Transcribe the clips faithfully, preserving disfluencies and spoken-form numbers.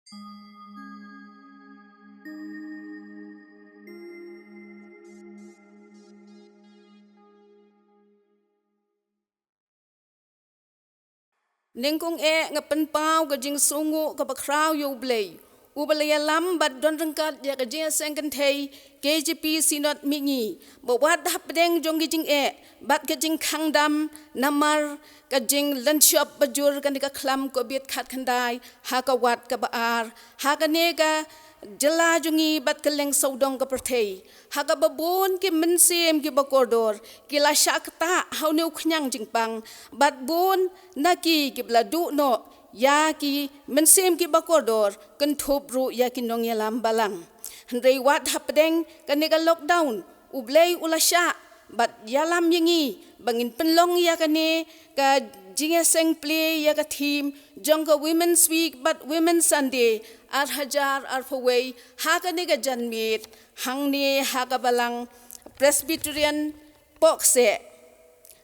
Nyngkong eh nga pynpaw ka jingsngewnguh kaba khraw ïa U Blei, uba la ïalam bad don ryngkat ïa ka jingïaseng kynthei K J P Synod Mihngi, ba wat hapdeng jong ki jingeh bad ka jingkhang dam namar ka jinglynshop bajur kane ka khlam Covid khatkhyndai ha ka wat kaba ar ha kane ka jylla jong ngi bad kylleng sawdong ka pyrthei, ha kaba bun ki mynsiem kiba kordor ki la shah ktah ha une u khñiang jingpang, bad bun na ki kiba la duh noh ïa ki mynsiem kiba kordor, kynthup ruh ïa ki nongïalam balang. Hynrei wat hapdeng kane ka lockdown, U Blei u la shah bad ïalam ïa ngi ba ngin pynlong ïa kane ka jingïaseng plie ïa ka theme jong ka Women's Week bad Women's Sunday ar hajar arphew wei ha kane ka janmiet hangne ha ka Balang Presbyterian Pohkseh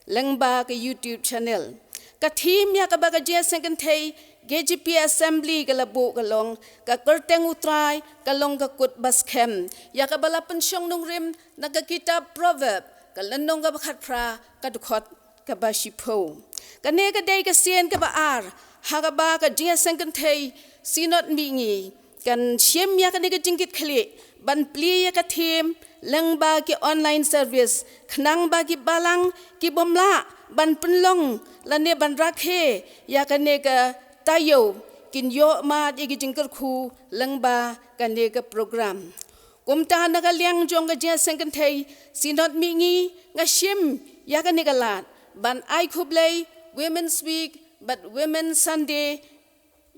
lyngba ka YouTube channel. Ka theme ïa kaba ka jingïaseng kynthei K J P Assembly ka la buh ka long, Ka Kyrteng U Trai ka long ka kut ba skhem, ïa kaba la pynshong nongrim na ka kitab Proverb, ka lynnong kaba khatphra, ka dkhot kaba shiphew. Kane ka dei ka sien kaba ar ha kaba ka jingïaseng kynthei Synod Mihngi kan shim ïa kane ka jingkitkhlieh ban plie ïa ka theme lyngba ki online service, khnang ba ki balang ki bym lah ban pynlong lane ban rakhe ïa kane ka taïew, kin ïoh mad ïa ki jingkyrkhu lyngba kane ka program. Kumta na ka liang jong ka jingïaseng kynthei Synod Mihngi, nga shim ïa kane ka lad ban ai khublei Women's Week bad Women's Sunday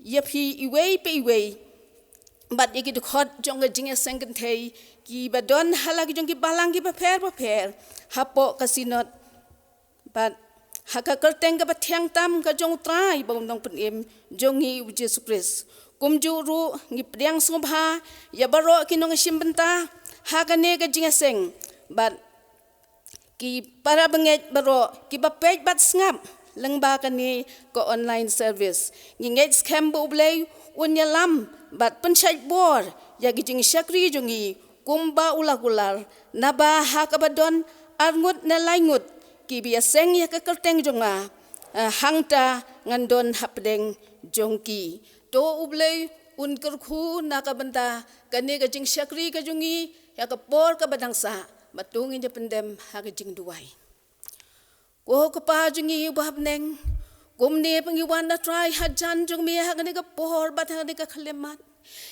ïa phi iwei pa iwei bad ïa ki dkhot jong ka jingïaseng kynthei kiba don ha la ki jong ki balang kiba pher bapher hapoh ka Synod bad ha ka kyrteng kaba thiang tam ka jong U Trai bad U Nongpynim jong ngi U Jisu Khrist. Kumjuh ruh ngi pdiang sngewbha ïa baroh ki nongshim bynta ha kane ka jingïaseng bad ki para bangeit baroh kiba peit bad sngap lyngba kane ka online service. Ngi ngeit skhem ba U Blei un ïalam bad pynshait bor ïa ki jingshakri jong ngi kumba u la kular, naba ha kaba don arngut ne laingut kiba ïaseng ïa ka kyrteng jong nga, eh, hangta ngan don hapdeng jong ki. To U Blei un kyrkhu na ka bynta kane ka jingshakri ka jong ngi ïa ka por kaba dang sah, bad to ngin ïa pyndem ha ka jingduwai. Ko Kpa jong ngi uba ha bneng, kumne pat ngi wan, A Trai, hajan jong me ha kane ka por bad ha kane ka khyllipmat.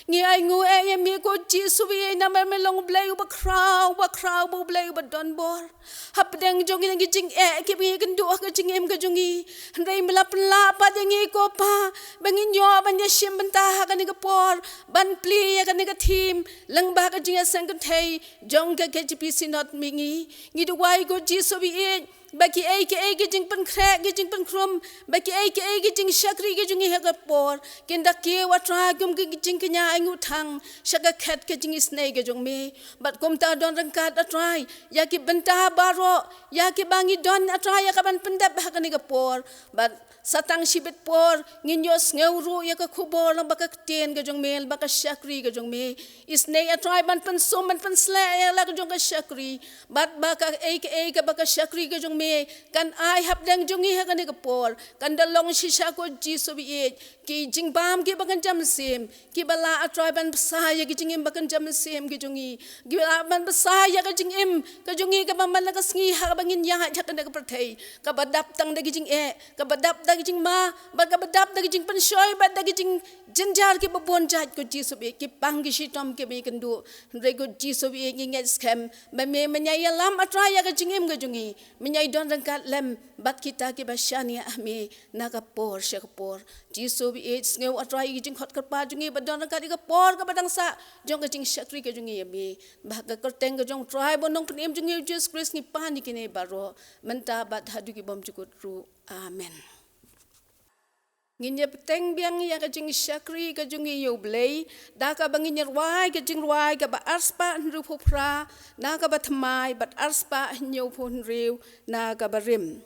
Ngi ainguh eh ïa me ko Jisu ba ïeit, namar me long U Blei uba khraw, uba khraw, uba U Blei uba don bor. Hapdeng jong ngi ki jingeh kiba ngi kynduh ha ka jingim ka jong ngi, hynrei me la pynlah pat ïa ngi ko Pa ba ngin ïoh ban ïashim bynta ha kane ka por ban plie ïa kane ka theme lyngba ka jingïaseng kynthei jong ka K J P Synod Mihngi. Ngi duwai ko Jisu ba ïeit ba kiei kiei ki jingpynkhreh ki jingpynkhrum, ba kiei kiei ki jingshakri ki jong ngi ha ka por kin da kiew, A Trai, kum ki jingkñia ainguh thang sha ka khet ka jingisynei ka jong me. Bad kumta don ryngkat, A Trai, ïa ki bynta baroh ïa kiba ngi don, A Trai, ïa ka ban pyndep ha kane ka por. Bad sa tang shibit por ngin ïohsngew ruh ïa ka khubor lyngba ka ktien ka jong me, lyngba ka shakri ka jong me. Isynei, A Trai, ban pynsum ban pynsleh ïa la ka jong ka shakri, bad ba kaei kaei kaba ka shakri ka jong me kan ai hapdeng jong ngi ha kane ka por kan da long shisha ko Jisu ba ïeit ki jingbam kiba kynja mynsiem, kiba lah, A Trai, ban bsa ïa ki jingim ba kynja mynsiem ki jong ngi, kiba lah ban bsa ïa ka jingim ka jong ngi kaba man la ka sngi ha kaba ngin ïaid ha kane ka pyrthei kaba dap tang da ki jingeh, kaba dap da ki jingma, bad kaba dap da ki jingpynshoi bad da ki jingjynjar kiba bun jait ko Jisu ba ïeit, ki pang ki shitom kiba ngi kynduh. Hynrei ko Jisu ba ïeit, ngi ngeit skhem ba me, men ïai ïalam, A Trai, ïa ka jingim ka jong ngi, men ïai don ryngkat lem bad kita kiba shaniah ha me na ka por sha ka por. Jisu ba ïeit, sngew, A Trai, ïa ki jingkhot kyrpad jong ngi ba don ryngkat ïa ka por kaba dang sah jong ka jingshakri ka jong ngi ïa me. Bad ha ka kyrteng ka jong U Trai bad U Nongpynim jong ngi U Jisu Khrist ngi pan ïa kine baroh, mynta bad haduh ki bymjukut ruh. Amen. Ngin ïa bteng biang ïa ka jingshakri ka jong ngi ïa U Blei da kaba ngin ïa rwai ka jingrwai kaba arspah hynriewphew phra na kaba thymmai bad arspah hynñiewphew hynriew na kaba rim.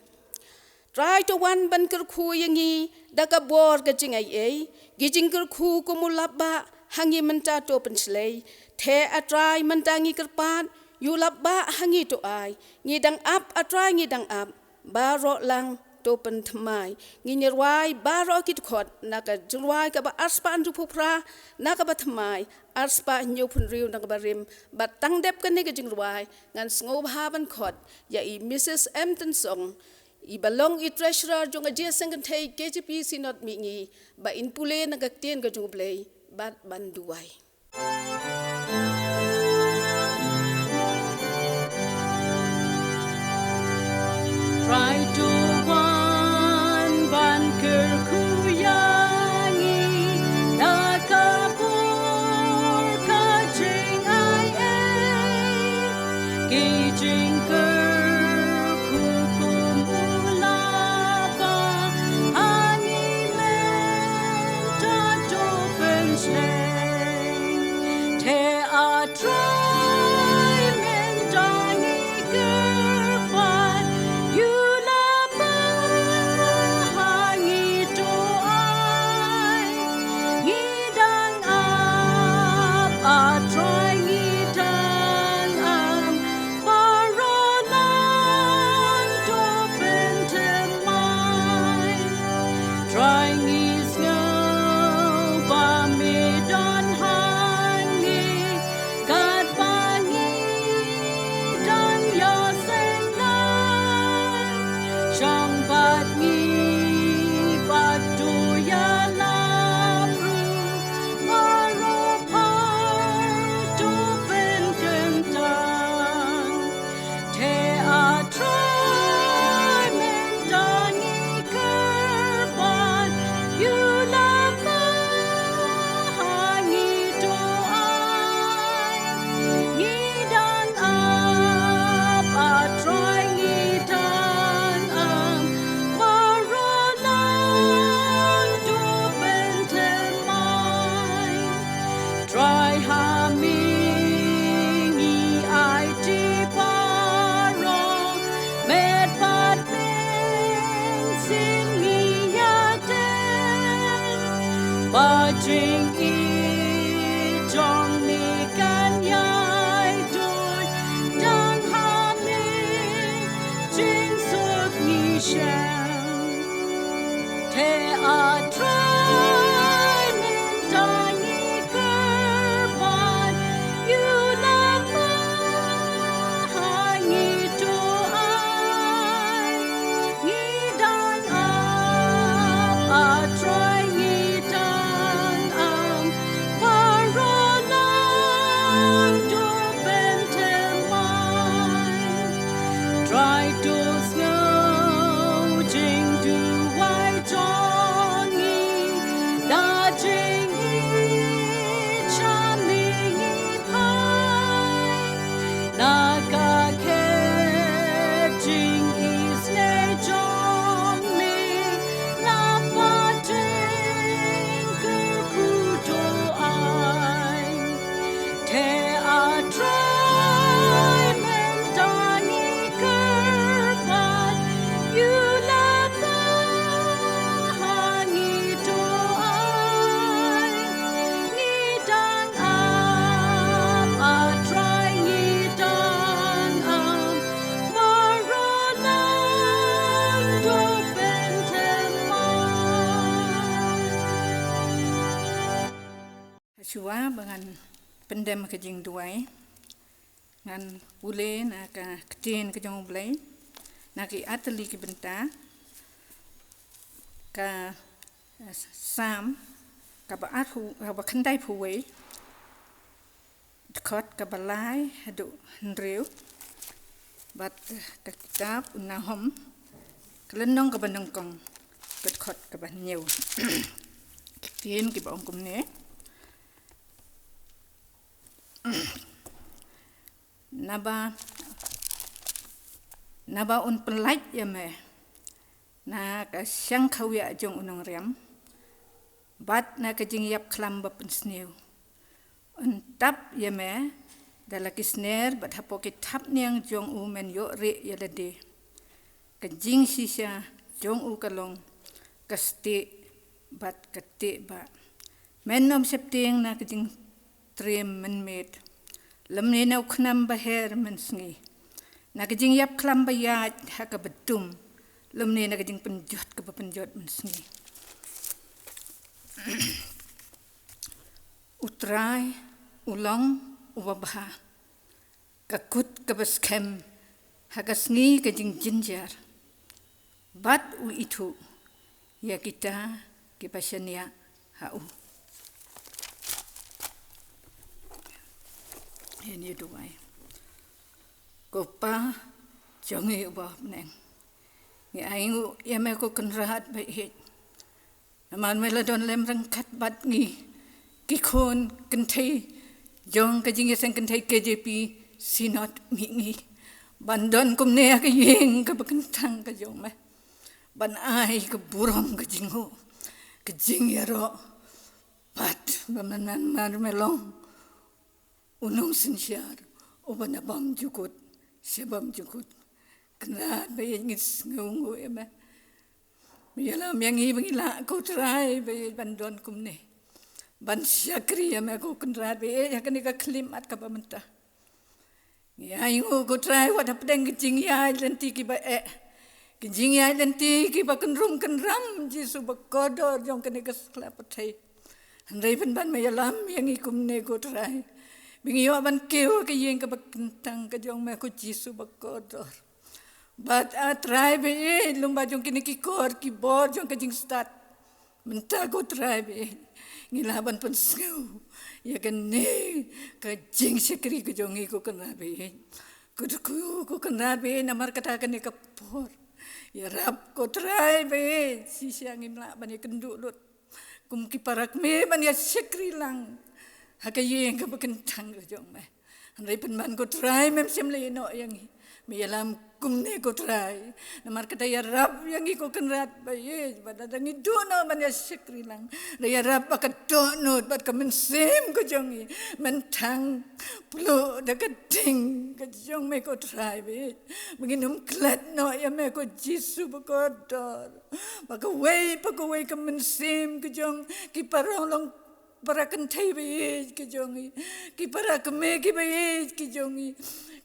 Trai to wan ban kyrkhu ïa ngi da ka bor ka jingaiei, ki jingkyrkhu kum u lapbah ha ngi mynta to pynshlei. Te A Trai mynta ngi kyrpad, ïa u lapbah ha ngi to ai. Ngi dang ap A Trai, ngi dang ap. Baroh lang to pynthymmai. Ngin ïa rwai baroh ki dkhot na ka jingrwai kaba arspah hynriewphew phra na kaba thymmai, arspah hynñiewphew hynriew na kaba rim. Bad tang dep kane ka jingrwai ngan sngewbha ban khot ïa i Mrs M Tynsong, iba long i treasurer jong ka Jingïaseng Kynthei K J P Synod Mihngi, ba in pule na ka ktien ka jong U Blei bad ban duwai. Trai to wan ban kyrkhu ïa ngi da ka bor ka jingaiei, ki jingkyrkhu kum u lapbah ha ngi mynta to pynshlei. Te A Trai mynta ngi kyrpad, ïa u lapbah ha ngi to ai. Ngi dang ap A Trai, ngi dang ap, baroh lang to pynthymmai. Trai ngi sngew ba me don ha ngi, katba ngi dang ïaseng lang. Shong bad ngi bad to ïalam ruh, baroh pha to pynkyntang. Te A Trai mynta ngi kyrpad, ïa u lapbah ha ngi to ai. Ngi dang ap A Trai, ngi dang ap, baroh lang to pynthymmai. Trai ha me ngi aiti baroh, met bad mynsiem ngi ïaden. Ba jingïeit jong me kan ïaiduid, tang ha me jingsuk ngi shem. Te A Trai mynta ngi kyrpad, ïa u lapbah ha ngi to ai. Ngi dang ap A Trai, ngi dang ap, baroh lang to pynthymmai. Trai to sngew jingduwai jong ngi, da jingïeit sha me ngi phai. Na ka khet jingisynei jong me, la pateng kyrkhu to ai. Te A Trai mynta ngi kyrpad, ïa u lapbah ha ngi to ai. Ngi dang ap A Trai, ngi dang ap, baroh lang to pynthymmai. Shuwa ba ngan pyndem ka jingduwai, ngan pule na ka ktien ka jong U Blei, na ki artylli ki bynta, ka, eh, Salm, kaba arphew, kaba khyndaiphew wei, dkhot kaba lai haduh hynriew, bad, eh, ka kitab u Nahum, ka lynnong kaba nyngkong, ka dkhot kaba hynñiew. Ki ktien kiba ong kumne. Naba, naba un pyllait ïa me na ka shangkhawiah jong u nongriam, bad na ka jingïapkhlam ba pynsniew. Un tap ïa me da la ki sner, bad hapoh ki thapniang jong u men ïoh rieh ïa lade. Ka jingshisha jong u ka long ka stieh bad ka tieh ba. Men ym sheptieng na ka jingtriem mynmiet, lymne na u khnam ba her mynsngi, na ka jingïap khlam ba ïaid ha kaba dum, lymne na ka jingpynjot kaba pynjot mynsngi. U Trai u long uba bha, ka kut kaba skhem ha ka sngi ka jingjynjar, bad u ithuh ïa kita kiba shaniah ha u. Ngin ïa duwai. Ko Pa jong ngi uba ha bneng, ngi ainguh ïa me ko Kynrad ba ïeit. Namar me la don lem ryngkat bad ngi ki khun kynthei jong ka jingïaseng kynthei K J P Synod Mihngi, ban don kumne ha ka ïing kaba kyntang ka jong me, ban ai ka burom, ka jingnguh, ka jingïaroh. Bad ba man man mar me long u nongsynshar uba na bymjukut sha bymjukut. Kynrad ba ïeit, ngi sngewnguh ïa me. Me ïalam ïa ngi ba ngi lah ko Trai ba ïeit ban don kumne, ban shakri ïa me ko Kynrad ba ïeit ha kane ka khyllipmat kaba mynta. Ngi ainguh ko Trai wat hapdeng ki jingïaid lynti kiba eh, ki jingïaid lynti kiba kynrum kynram, Jisu ba kordor jong kane ka sla pyrthei. Hynrei pynban me ïalam ïa ngi kumne ko Trai, ba ngi ïoh ban kiew ha ka ïing kaba kyntang ka jong me ko Jisu ba kordor. Bad A Trai ba ïeit, lyngba jong kine ki kor ki bor jong ka jingstad mynta ko Trai ba ïeit, ngi lah ban pynsngew ïa kane ka jingshakri ka jong ngi ko Kynrad ba ïeit. Kyrkhu ko Kynrad ba ïeit, namar kata kane ka por ïarap ko Trai ba ïeit, shisha ngim lah ban ïakynduh lut kum ki para kmie ban ïashakri lang ha ka ïing kaba kyntang ka jong me. Hynrei pynban ko Trai mem shym la ïehnoh ïa ngi. Me ïalam kumne ko Trai, namar kata ïarap ïa ngi ko Kynrad ba ïeit, ba lada ngi duh noh ban ïashakri lang, la ïarap ba ka dohnud bad ka mynsiem ka jong ngi men thang pluh da ka ding ka jong me ko Trai ba ïeit, ba ngin ym klet noh ïa me ko Jisu ba kordor. Ba kawei pa kawei ka mynsiem ka jong ki para long, para kynthei ba ïeit ki jong ngi, ki para kmie kiba ïeit ki jong ngi,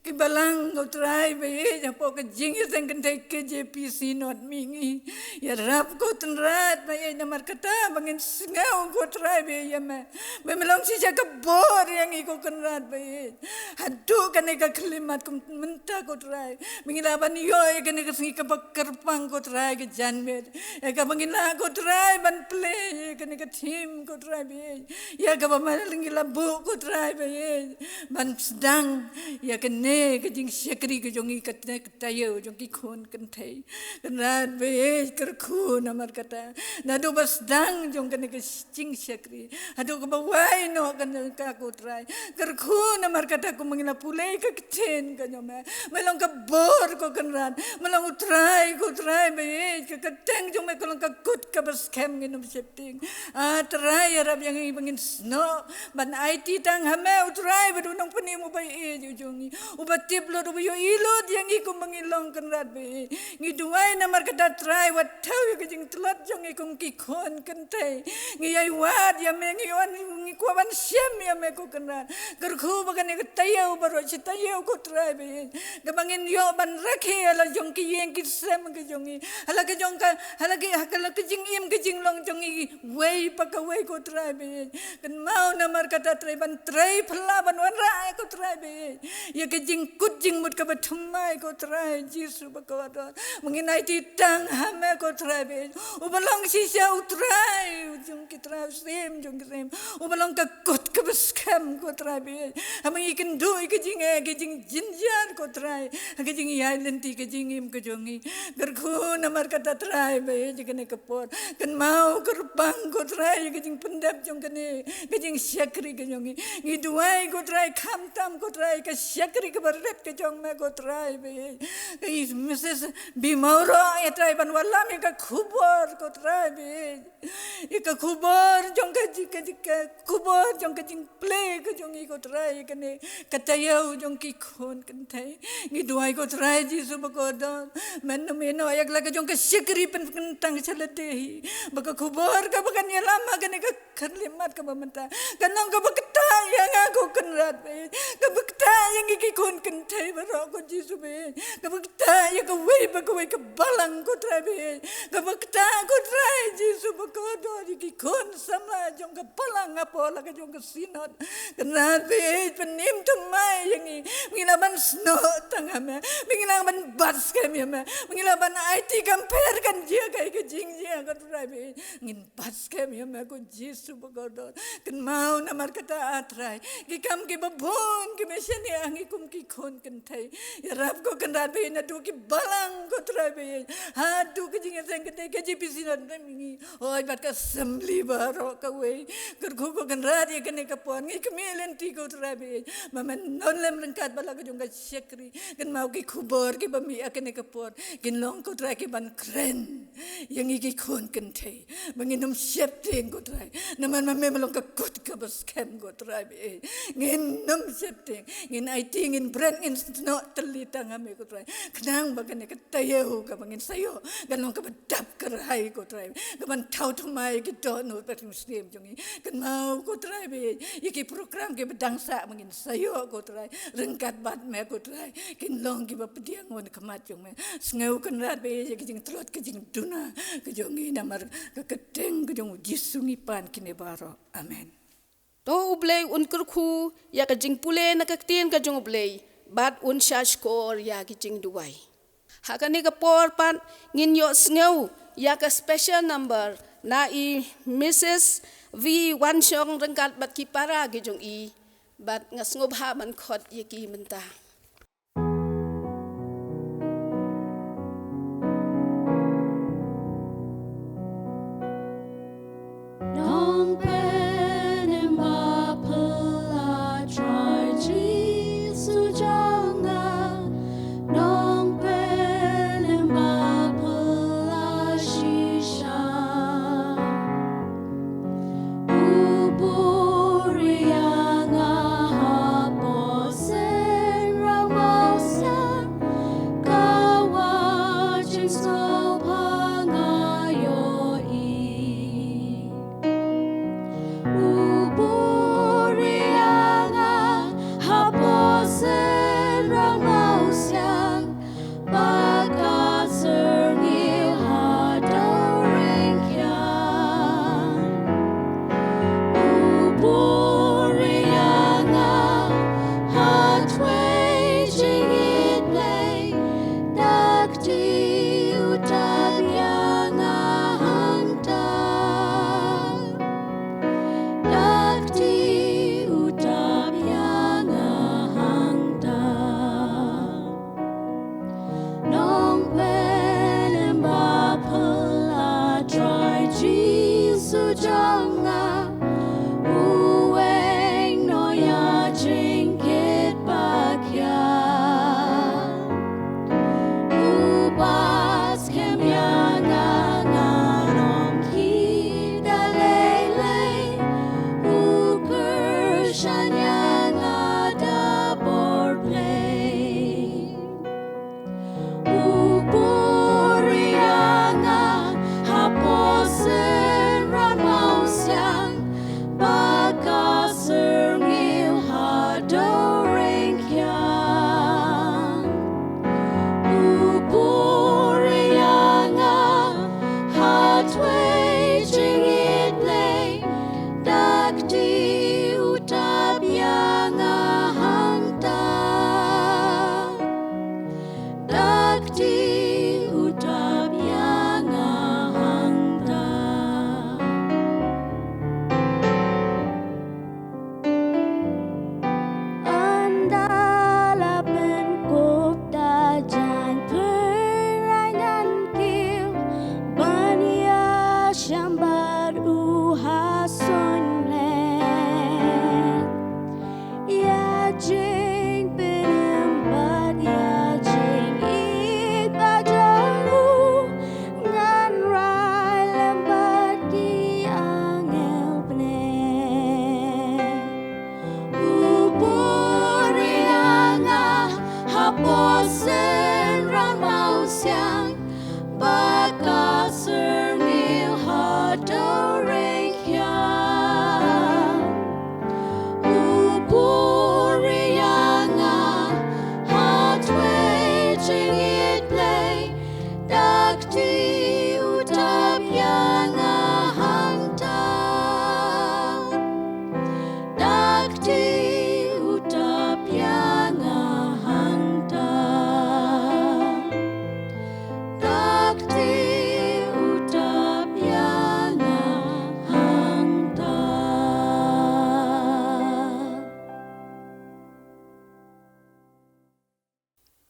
ki balang ko Trai ba ïeit, hapoh ka jingïaseng kynthei K J P Synod Mihngi. Ïarap ko Kynrad ba ïeit, namar kata ba ngin sngew ko Trai ba ïeit ïa me, ba me long shisha ka bor ïa ngi ko Kynrad ba ïeit. Haduh kane ka khyllipmat kum mynta ko Trai, ba ngi lah ban ïoh ïa kane ka sngi kaba kyrpang ko Trai, ka janmiet, ïa kaba ngi lah ko Trai ban plie ïa kane ka theme ko Trai ba ïeit, ïa kaba me la ngi la buh ko Trai ba ïeit, ban sdang ïa kane ka jingshakri ka jong ngi, kane ka taïew jong ki khun kynthei. Kynrad ba ïeit, kyrkhu namar kata, naduh ba sdang jong kane ka jingshakri haduh kaba wai noh kane ka ko Trai, kyrkhu namar kata kumba ngi la pule ka ktien ka jong me, me long ka bor ko Kynrad, me long u Trai ko Trai ba ïeit, ka kyrteng jong me ka long ka kut kaba skhem, ngin ym sheptieng. A Trai, ïarap ïa ngi ba ngin snoh ban aiti tang ha me, u Trai bad u Nongpynim uba ïeit u jong ngi, uba tip lut, uba ïohi lut ïa ngi kumba ngi long Kynrad ba ïeit. Ngi duwai namar kata Trai, wat thew ïa ka jingtlot jong ngi kum ki khun kynthei. Ngi ïai wad ïa me, ngi wan, ngi kwah ban shem ïa me ko Kynrad. Kyrkhu ba kane ka taïew baroh shi taïew ko Trai ba ïeit, kaba ngin ïoh ban rakhe ha la jong ki ïing ki sem ka jong ngi, ha la ka jong ka, ha la ki, ha ka la ka jingim ka jinglong jong ngi wei pa kawei ko Trai ba ïeit. Kynmaw namar kata Trai ban trei phylla, ban wanrah ko Trai ba ïeit ïa ka jingkut jingmut kaba thymmai ko Trai Jisu ba kordor. Ba ngin aiti tang ha me ko Trai ba ïeit, uba long shisha u Trai jong ki trai, u Syiem jong ki syiem, uba long ka kut kaba skhem ko Trai ba ïeit. Haba ngi kynduh ïa ka jingeh, ka jingjynjar ko Trai, ha ka jingïaid lynti ka jingim ka jong ngi, kyrkhu namar kata Trai ba ïeit, ïa kane ka por kynmaw kyrpang ko Trai ïa ka jingpyndep jong kane ka jingshakri ka jong ngi. Ngi duwai ko Trai, khamtam ko Trai ka shakri kaba rit ka jong me ko Trai ba ïeit. Ka i Mrs Bimawroh, ïa Trai, ban wallam ïa ka khubor ko Trai ba ïeit, ïa ka khubor jong ka ji-, ka ji-, ka khubor jong ka jingplie ka jong ngi, ko Trai, ïa kane ka taïew jong ki khun kynthei. Ngi duwai, ko Trai Jisu bakordor, men nym ïehnoh ïa la ka jong ka shakri pynkyntang sha lade hi, ba ka khubor kaba kan ïalam ha kane ka khyllipmat kaba mynta kan long kaba ktah ïa nga, ko Kynrad ba ïeit, kaba ktah ïa ngi ki khun kynthei baroh, ko Jisu ba ïeit, kaba ktah ïa kawei pa kawei ka balang, ko Trai ba ïeit, kaba ktah, ko Trai Jisu bakordor, ïa ki khun samla jong ka balang hapoh la ka jong ka Synod. Kynrad ba ïeit, pynim thymmai ïa ngi, ba ngin lah ban snoh tang ha me, ba ngin lah ban bat skhem ïa me, ba ngin lah ban aiti kam pher kan jia kaei ka jingjia, ko Trai ba ïeit, ngin bat skhem ïa me, ko Jisu bakordor. Kynmaw namar kata, ah Trai, ki kam kiba bun ki me shaniah ha ngi kum ki khun kynthei. Ïarap, ko Kynrad ba ïeit, naduh ki balang, ko Trai ba ïeit, haduh ka jingïaseng kynthei, ka K J P Synod, ngi hoi bad ka Assembly baroh kawei. Kyrkhu, ko Kynrad, ïa kane ka por ngi khmih lynti, ko Trai ba ïeit, ba men don lem ryngkat bad la ka jong ka shakri. Kynmaw ki khubor kiba mih ha kane ka por kin long, ko Trai, ki ban kren ïa ngi ki khun kynthei, ba ngin nym sheptieng, ko Trai, namar ma me me long ka kut kaba skhem, ko Trai ba ïeit. Ngin nym sheptieng, ngin aiti, ngin bret, ngin snoh tylli tang ha me, ko Trai, khnang ba kane ka taïew kaba ngin sa ïoh kan long kaba dap kyrhai, ko Trai, ka ban thaw thymmai ïa ki dohnud bad ki mynsiem jong ngi. Kynmaw, ko Trai ba ïeit, ïa ki program kiba dang sah ba ngin sa ïoh, ko Trai, ryngkat bad me, ko Trai, kin long kiba pdiang wan khmat jong me. Sngew, Kynrad ba ïeit, ïa ki jingtlot, ki jingduna ka jong ngi, namar ka kyrteng ka jong u Jisu ngi pan kine baroh. Amen. To U Blei un kyrkhu ïa ka jingpule na ka ktien ka jong U Blei bad un shahshkor ïa ki jingduwai. Ha kane ka por pat ngin ïohsngew ïa ka special number na i Mrs V Wanshong ryngkat bad ki para ki jong i, bad nga sngewbha ban khot ïa ki mynta. Nongpynim ba phylla, Trai Jisu jong nga. Nongpynim ba phylla shisha. U buhrieh ïa nga hapoh seng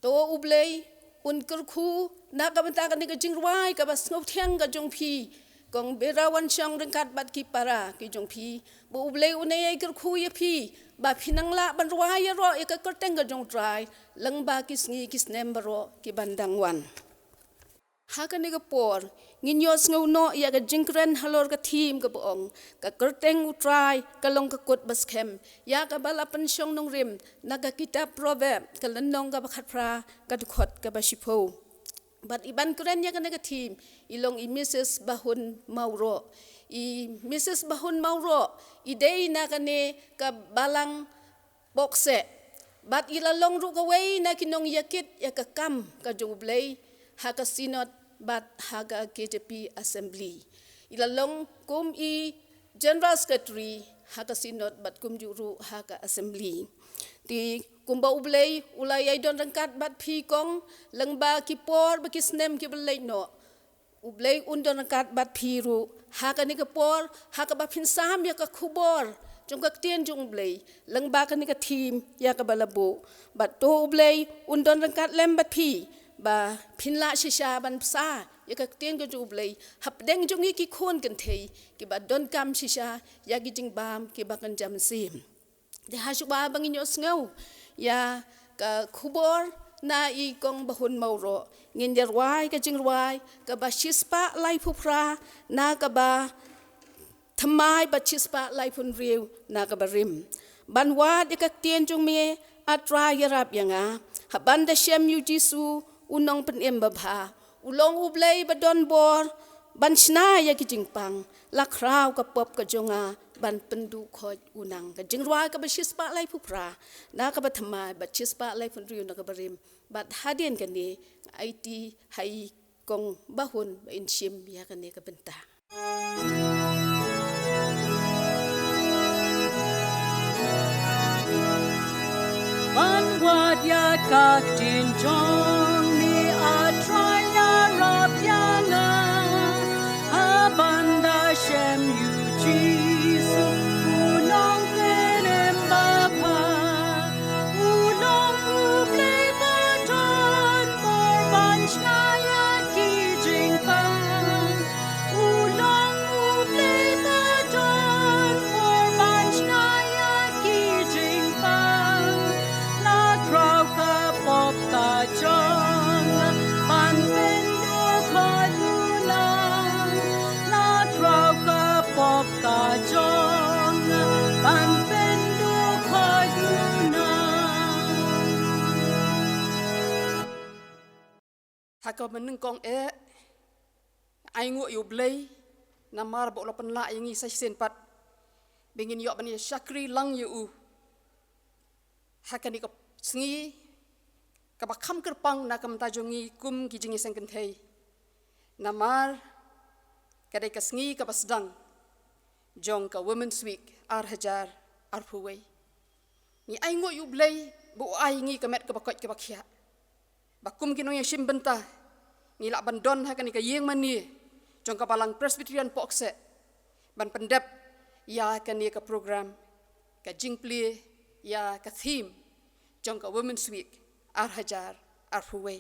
To U Blei un kyrkhu na ka bynta kane ka jingrwai kaba sngewthiang ka jong phi, Kong Berawanshong, ryngkat bad ki para ki jong phi. Ba U Blei un ïai kyrkhu ïa phi ba phin nang lah ban rwai ïaroh ïa ka kyrteng ka jong U Trai lyngba ki sngi ki snem baroh ki ban dang wan. Ha kane ka por ngin ïohsngew noh ïa ka jingkren halor ka theme kaba ong, Ka Kyrteng U Trai ka long ka kut ba skhem, ïa kaba la pynshong nongrim na ka kitab Proverb, ka lynnong kaba khatphra, ka dkhot kaba shiphew. Bad i ban kren ïa kane ka theme i long i Missus Bahun Mawroh. I Missus Bahun Mawroh i dei na kane ka balang Pokse. Bad i la long ruh kawei na ki nongïakit ïa ka kam ka jong U Blei ha ka Synod bad ha ka K J P Assembly. I la long kum i General Secretary ha ka Synod bad kumjuh ruh ha ka Assembly. Te kumba U Blei u la ïai don ryngkat bad phi, Kong, lyngba ki por bad ki snem kiba leit noh, U Blei un don ryngkat bad phi ruh ha kane ka por, ha kaba phin sam ïa ka khubor jong ka ktien jong U Blei lyngba kane ka theme ïa kaba la buh. Bad to U Blei un don ryngkat lem bad phi ba phin lah shisha ban bsa ïa ka ktien ka jong U Blei hapdeng jong ngi ki khun kynthei kiba donkam shisha ïa ki jingbam kiba kynja mynsiem. Te ha shuwa ba ngin ïohsngew ïa ka khubor na i Kong Bahun Mawroh, ngin ïa rwai ka jingrwai kaba shispah laiphew phra na kaba thymmai bad shispah laiphew hynriew na kaba rim. Ban wad ïa ka ktien jong me, A Trai, ïarap ïa nga, haba nga da shem ïa U Jisu, U Nongpynim babha. U long U Blei ba don bor ban shna ïa ki jingpang, la khraw ka pop ka jong nga ban pynduh khoit u nang. Ka jingrwai kaba shispah laiphew phra na kaba thymmai bad shispah laiphew hynriew na kaba rim. Bad hadien kane nga aiti ha i Kong Bahun ba in shim ïa kane ka bynta. Ban wad ïa ka ktien jong me, A Trai, ïarap ïa nga, haba nga da shem ïa U Jisu, U Nongpynim babha. U long U Blei ba don bor ban shna ïa ki jingpang. U long U Blei ba don bor ban shna ïa ki jingpang. La khraw ka pop ka jong nga ban pynduh khoit u nang. La khraw ka pop ka jong nga ban pynduh khoit u nang. Ha ka mynnyngkong eh, ai nguh ïa U Blei namar ba u la pynlah ïa ngi sa shisien pat ba ngin ïoh ban ïa shakri lang ïa u ha kane ka sngi kaba kham kyrpang na ka bynta jong ngi kum ki jingïaseng kynthei. Namar ka dei ka sngi kaba sdang jong ka Women's Week ar hajar arphew wei. Ngi ai nguh ïa U Blei ba u ai ngi ka met kaba koit kaba khiah, ba kum ki nongïashim bynta ngi lah ban don ha kane ka ïing mane jong ka Balang Presbyterian Pohkseh ban pyndep ïa kane ka program, ka jingplie ïa ka theme jong ka Women's Week ar hajar arphew wei.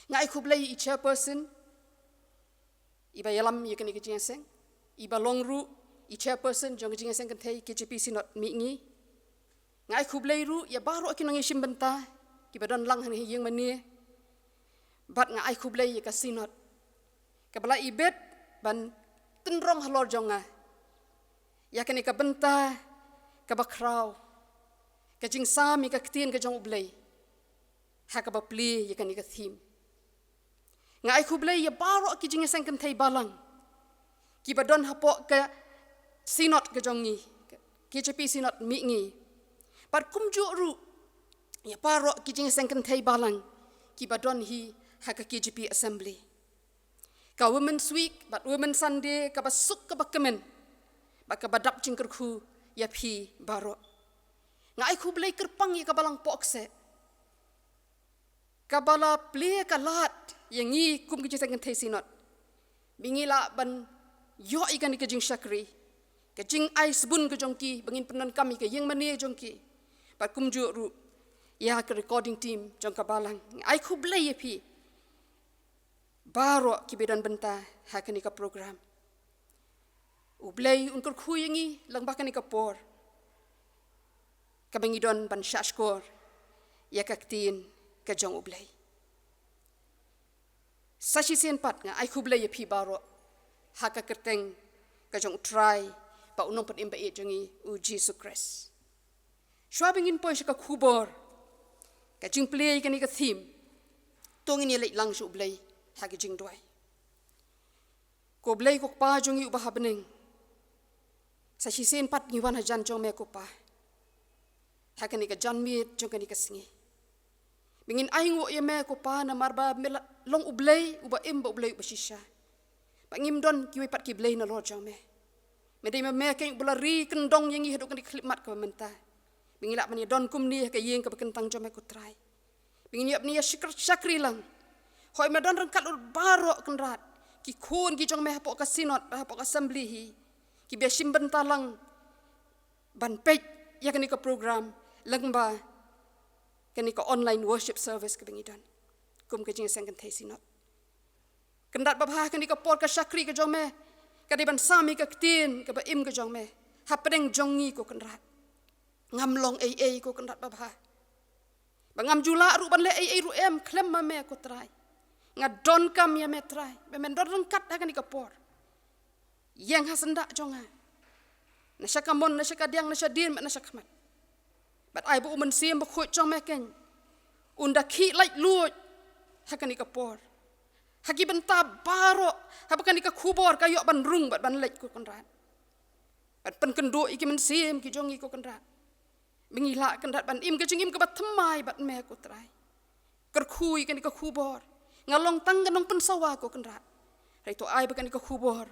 Nga ai khublei ïa i chairperson iba ïalam ïa kane ka jingïaseng, iba long ruh i chairperson jong ka jingïaseng kynthei K J P Synod Mihngi. Nga ai khublei ruh ïa baroh ki nongïashim bynta kiba don lang ha ïing mane. Bad nga ai khublei ïa ka Synod kaba la ibit ban tynrong halor jong nga ïa kane ka bynta kaba khraw, ka jingsam ïa ka ktien ka jong U Blei ha kaba plie ïa kane ka theme. Nga ai khublei ïa baroh ki jingïaseng kynthei balang kiba don hapoh ka Synod ka jong ngi, K J P Synod Mihngi. Bad kumjuh ruh ïa baroh ki jingïaseng kynthei balang kiba don hi ha ka K J P Assembly. Ka Women's Week bad Women's Sunday kaba suk kaba kmen bad kaba dap jingkyrkhu ïa phi baroh. Nga ai khublei kyrpang ïa ka Balang Pohkseh kaba la plie ka lad ïa ngi kum ki jingïaseng kynthei Synod ba ngi lah ban ïoh ïa kane ka jingshakri, ka jingai sbun ka jong ki ba ngin pyndonkam ïa ka ïing mane jong ki. Bad kumjuh ruh ïa ka recording team jong ka balang. Ai khublei ïa phi baroh kiba don bynta ha kane ka program. U Blei un kyrkhu ïa ngi lyngba kane ka por kaba ngi don ban shahshkor ïa ka ktien ka jong U Blei. Sa shisien pat nga ai khublei ïa phi baroh ha ka kyrteng ka jong U Trai bad U Nongpynim ba ïeit jong ngi U Jisu Khrist. Shuwa ba ngin poi sha ka khubor ka jingplie ïa kane ka theme, to ngin ïa leit lang sha U Blei ha ka jingduwai. Ko Blei ko Kpa jong ngi uba ha bneng, sa shisien pat ngi wan hajan jong me ko Pa ha kane ka janmiet jong kane ka sngi. Ba ngin ainguh ïa me ko Pa namar ba me la long U Blei uba im bad U Blei uba shisha. Ba ngim don kiwei pat ki blei nalor jong me. Me dei ma me keiñ uba la ri kyndong ïa ngi haduh kane ka khyllipmat kaba mynta. Ba ngi lah ban ïa don kumne ha ka ïing kaba kyntang jong me ko Trai. Ba ngin ïa, ba ngin ïa shakri, shakri lang. Hooid me don ryngkat lut baroh Kynrad, ki khun ki jong me hapoh ka synod, hapoh ka assembly hi, kiba shim bynta lang ban peit ïa kane ka program lyngba kane ka online worship service kaba ngi don kum ka Jingïaseng Kynthei Synod. Kynrad babha, kane ka por ka shakri ka jong me ka dei ban sam ïa ka ktien kaba im ka jong me hapdeng jong ngi ko Kynrad. Ngam long ei ei ko Kynrad babha. Ba ngam ju lah ruh ban leh ei ei ruh em khlem ma me ko Trai. Nga donkam ïa me Trai, ba men don ryngkat ha kane ka por. Ïeng ha syndah jong nga, na sha kamon, na sha kadiang, na shadien bad na sha khmat. Bad ai ba U Mynsiem Bakhuid jong me keiñ un da khih laitluid ha kane ka por, ha ki bynta baroh, haba kane ka khubor ka ïoh ban rung bad ban leit ko Kynrad. Bad pynkynduh ïa ki mynsiem ki jong ngi ko Kynrad, ba ngi lah Kynrad ban im ka jingim kaba thymmai bad me ko Trai. Kyrkhu ïa kane ka khubor. Nga long tang ka nongpynsawa ko Kynrad, hynrei to ai ba kane ka khubor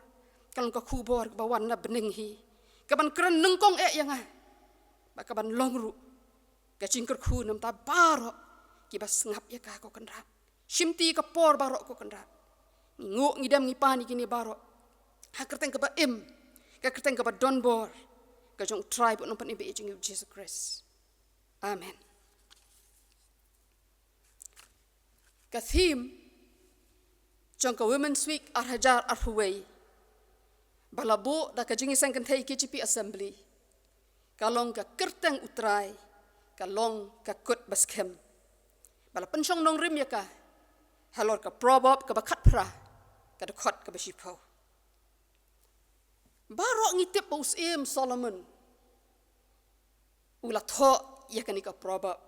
kan long ka khubor kaba wan na bneng hi, kaban kren nyngkong eh ïa nga, bad kaban long ruh ka jingkyrkhu na bynta baroh kiba sngap ïa ka ko Kynrad. Shimti ka por baroh ko Kynrad. Ngi nguh, ngi dem, ngi pan ïa kine baroh ha ka kyrteng kaba im, ka kyrteng kaba donbor ka jong U Trai bad U Nongpynim ba ïeit jong ngi U Jisu Khrist. Amen. Ka theme jong ka Women's Week ar hajar arphew wei, ba la buh da ka Jingïaseng Kynthei K J P Assembly, ka long ka kyrteng U Trai ka long ka kut ba skhem. Ba la pynshong nongrim ïa ka halor ka Proverb kaba khatphra, ka dkhot kaba shiphew. Baroh ngi tip ba u Syiem Solomon u la thoh ïa kane ka Proverb.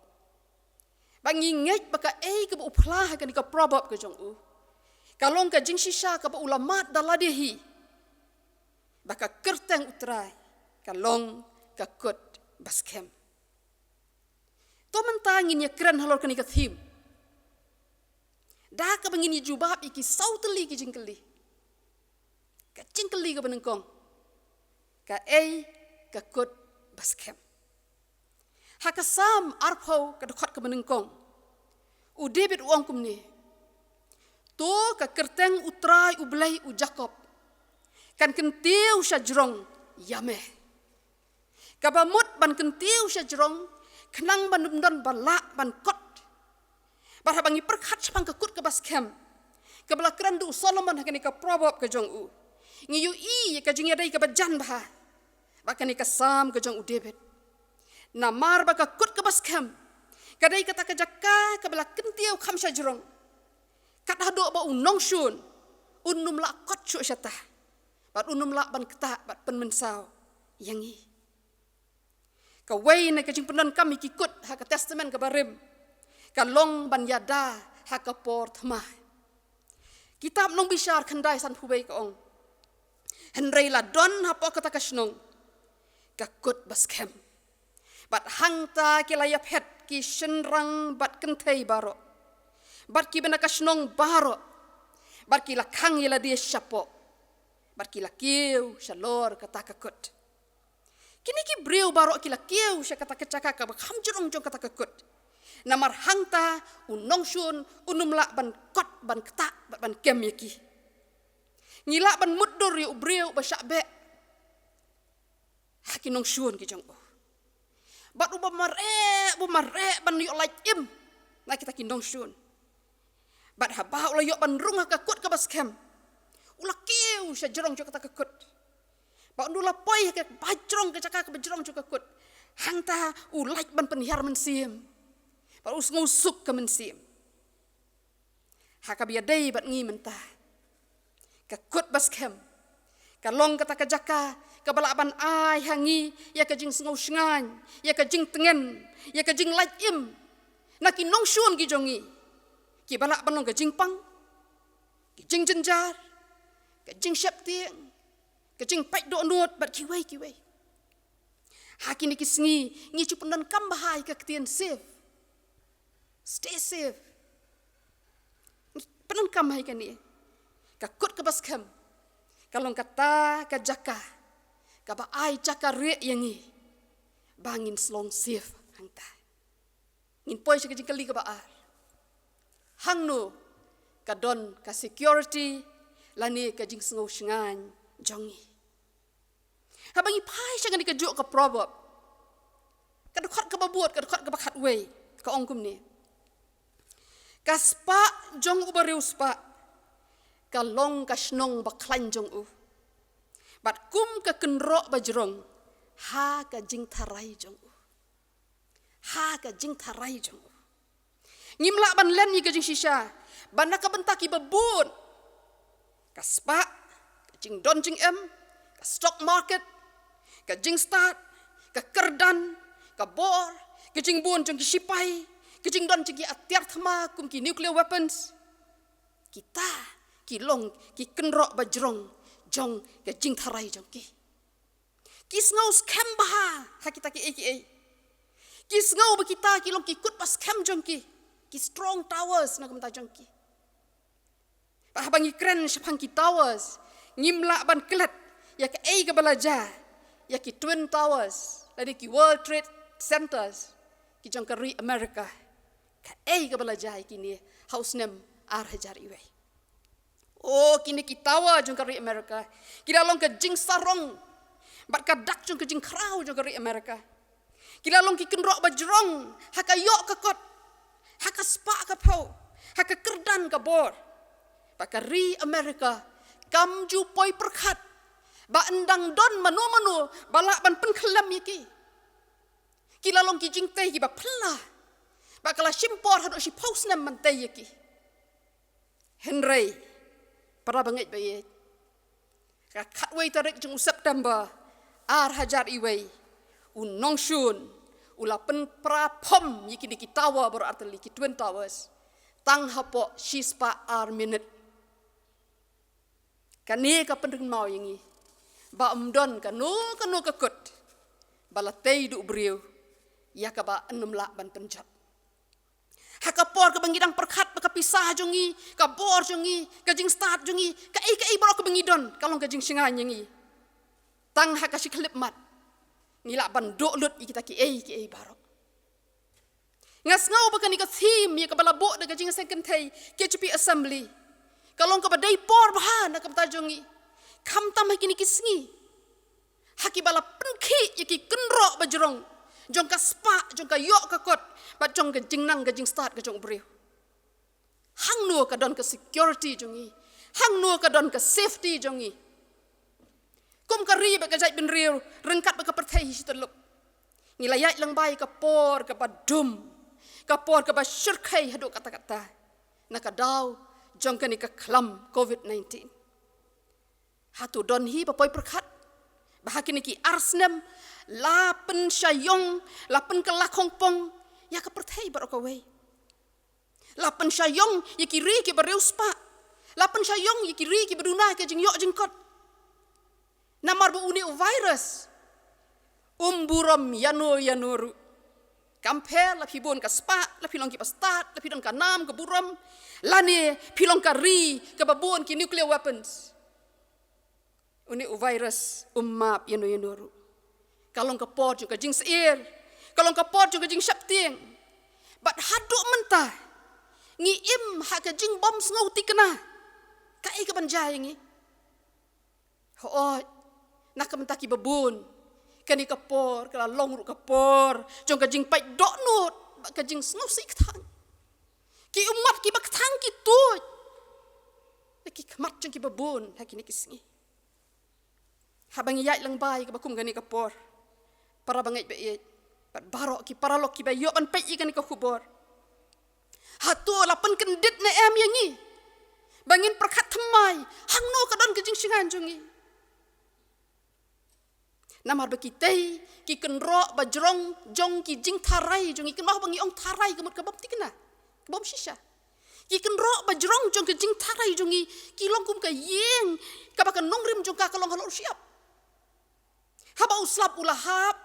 Ba ngi ngeit ba kaei kaba u phla ha kane ka Proverb ka jong u, ka long ka jingshisha kaba u la mad da lade hi, ba ka kyrteng U Trai ka long ka kut ba skhem. To mynta ngin ïa kren halor kane ka theme, da kaba ngin ïa jubab ïa ki saw tylli ki jingkylli. Ka jingkylli kaba nyngkong, kaei ka kut ba skhem? Ha ka Salm arphew, ka dkhot kaba nyngkong, u David u ong kumne: To ka kyrteng U Trai U Blei u Jakob kan kyntiew shajrong ïa me. Kaba mut ban kyntiew shajrong khnang ban ym don ba lah ban kot. Bad haba ngi pyrkhat shaphang ka kut kaba skhem kaba la kren da u Solomon ha kane ka Proverb ka jong u, ngi ïohi ïa ka jingïadei kaba jan bha bad kane ka Salm ka jong u David. Namar ba ka kut kaba skhem ka dei kata ka jaka kaba la kyntiew kham shajrong, kat haduh ba u nongshun un ym lah kot shuh shata, bad un ym lah ban ktah bad pynmynsaw ïa ngi. Kawei na ka jingpyndonkam ïa ki kut ha ka Testament kaba rim ka long ban ïada ha ka por thma. Kitab Nongbishar khyndai sanphew wei ka ong: Hynrei la don hapoh kata ka shnong ka kut ba skhem, bad hangta ki la ïaphet ki shynrang bad kynthei baroh, bad kiba na ka shnong baroh, bad ki la khang ïa lade shapoh, bad ki la kiew shalor kata ka kut. Kine ki briew baroh ki la kiew sha kata ka jaka kaba kham jrong jong kata ka kut, namar hangta u nongshun un ym lah ban kot, ban ktah bad ban kem ïa ki. Ngi lah ban mutdur ïa u briew ba shah beh ha ki nongshun ki jong u. Bad uba mareh, uba mareh ban ïoh lait im na kita ki nongshun. Bad haba u la ïoh ban rung ha ka kut kaba skhem, u la kiew sha jrong jong kata ka kut. Bad u la poi ha kaba jrong, ka jaka kaba jrong jong ka kut. Hangta u lait ban pynhiar mynsiem. Bad u sngewsuk ka mynsiem. Ha kaba ïadei bad ngi mynta, ka kut ba skhem ka long kata ka jaka kaba lah ban ai ha ngi ïa ka jingsngew shngaiñ, ïa ka jingtngen, ïa ka jinglait im na ki nongshun ki jong ngi, kiba lah ban long ka jingpang, ka jingjynjar, ka jingsheptieng, ka jingpait dohnud bad kiwei kiwei. Ha kine ki sngi ngi ju pyndonkam bha ïa ka ktien safe. Stay safe. Pyndonkam bha ïa kane. Ka kut kaba skhem ka long kata ka jaka kaba ai jaka rieh ïa ngi ba ngin long safe hangta. Ngin poi sha ka jingkylli kaba ar. Hangno ka don ka security lane ka jingsngew shngaiñ jong ngi? Haba ngi phai sha kane ka juk ka Proverb, ka dkhot kaba bud, ka dkhot kaba khatwei, ka ong kumne: Ka spah jong u bariewspah ka long ka shnong ba khlaiñ jong u, bad kum ka kynroh ba jrong ha ka jingtharai jong u. Ha ka jingtharai jong u. Ngim lah ban len ïa ka jingshisha ba na ka bynta kiba bun, ka spah, ka jingdon jingem, ka stock market, ka jingstad, ka kyrdan, ka bor, ka jingbun jong ki shipai, ka jingdon jong ki atiar thma kum ki nuclear weapons. Kita ki long ki kynroh ba jrong jong ka jingtharai jong ki. Ki sngew skhem bha ha kita kiei kiei. Ki sngew ba kita ki long ki kut ba skhem jong ki, ki strong towers na ka bynta jong ki. Bad haba ngi kren shaphang ki towers, ngim lah ban klet ïa kaei kaba la jia ïa ki Twin Towers lane ki World Trade Centers ki jong ka ri America. Kaei kaba la jia ïa kine ha u snem ar hajar iwei. Oh, kine ki tower jong ka ri America ki la long ka jingsarong bad ka dak jong ka jingkhraw jong ka ri America. Ki la long ki kynroh ba jrong ha ka ïoh ka kot, ha ka spah ka phew, ha ka kyrdan ka bor. Bad ka ri America kam ju poi pyrkhat ba yn dang don mano mano ba lah ban pynkhyllem ïa ki. Ki la long ki jingtei kiba phylla, bad ka la shim por haduh shiphew snem ban tei ïa ki. Hynrei, para bangeit ba ïeit, ka khatwei tarik jong u September ar hajar iwei, u nongshun u la pynpra phom ïa kine ki tower baroh artylli, ki Twin Towers, tang hapoh shispah ar minit. Kane ka pynkynmaw ïa ngi ba ym don kano kano ka kut ba la tei da u briew ïa kaba ym lah ban pynjot. Ha ka por kaba ngi dang pyrkhat ba ka pisa jong ngi, ka bor jong ngi, ka jingstad jong ngi, kaei kaei baroh kaba ngi don ka long ka jingshngaiñ ïa ngi, tang ha ka shi khyllipmat ngi lah ban duh lut ïa kita kiei kiei baroh. Nga sngew ba kane ka theme ïa kaba la buh da ka Jingïaseng Kynthei K J P Assembly ka long kaba dei por bha na ka bynta jong ngi, khamtam ha kine ki sngi, ha kiba la pynkhih ïa ki kynroh ba jrong jong ka spah, jong ka ïoh ka kot, bad jong ka jingnang ka jingstad ka jong u briew. Hangno ka don ka security jong ngi? Hangno ka don ka safety jong ngi? Kum ka ri bad ka jaitbynriew ryngkat bad ka pyrthei hi shi tyllup, ngi la ïaid lyngba ïa ka por kaba dum, ka por kaba shyrkhei haduh katta katta na ka daw jong kane ka khlam covid nineteen. Hato don hi ba poi pyrkhat ba ha kine ki ar snem la pynshah ïong, la pynkylla khongpong ïa ka pyrthei baroh kawei? La pynshah ïong ïa ki ri kiba riewspah, la pynshah ïong ïa ki ri kiba duna ka jingïoh jingkot. Namar ba une u virus um burom ïano ïano ruh. Kam pher la phi bun ka spah, la phi long kiba stad, la phi don ka nam ka burom, lane phi long ka ri kaba bun ki nuclear weapons, une u virus um map ïano ïano ruh. Ka long ka por jong ka jingsyier, ka long ka por jong ka jingsheptieng. Bad haduh mynta ngi im ha ka jingbym sngew thikna kaei kaban jia ïa ngi. Hooid, na ka bynta kiba bun Kane ka por ka la long ruh ka por jong ka jingpait dohnud bad ka jingsngewsih kthang. Ki ummat kiba kthang ki tuid na ki khmat jong kiba bun ha kine ki sngi. Haba ngi ïaid lang bad kaba kum kane ka por, para bangeit ba ïeit bad baroh ki paralok kiba ïoh ban peit ïa kane ka khubor, hato la pynkyndit ne em ïa ngi ba ngin pyrkhat thymmai hangno ka don ka jingshngaiñ jong ngi? Namar ba kitei ki kynroh ba jrong jong ki jingtharai jong ngi, kynmaw ba ngi ong tharai ka mut ka bym thikna, ka bym shisha. Ki kynroh ba jrong jong ki jingtharai jong ngi ki long kum ka ïing kaba ka nongrim jong ka ka long halor shyiap. Haba u slap u la hap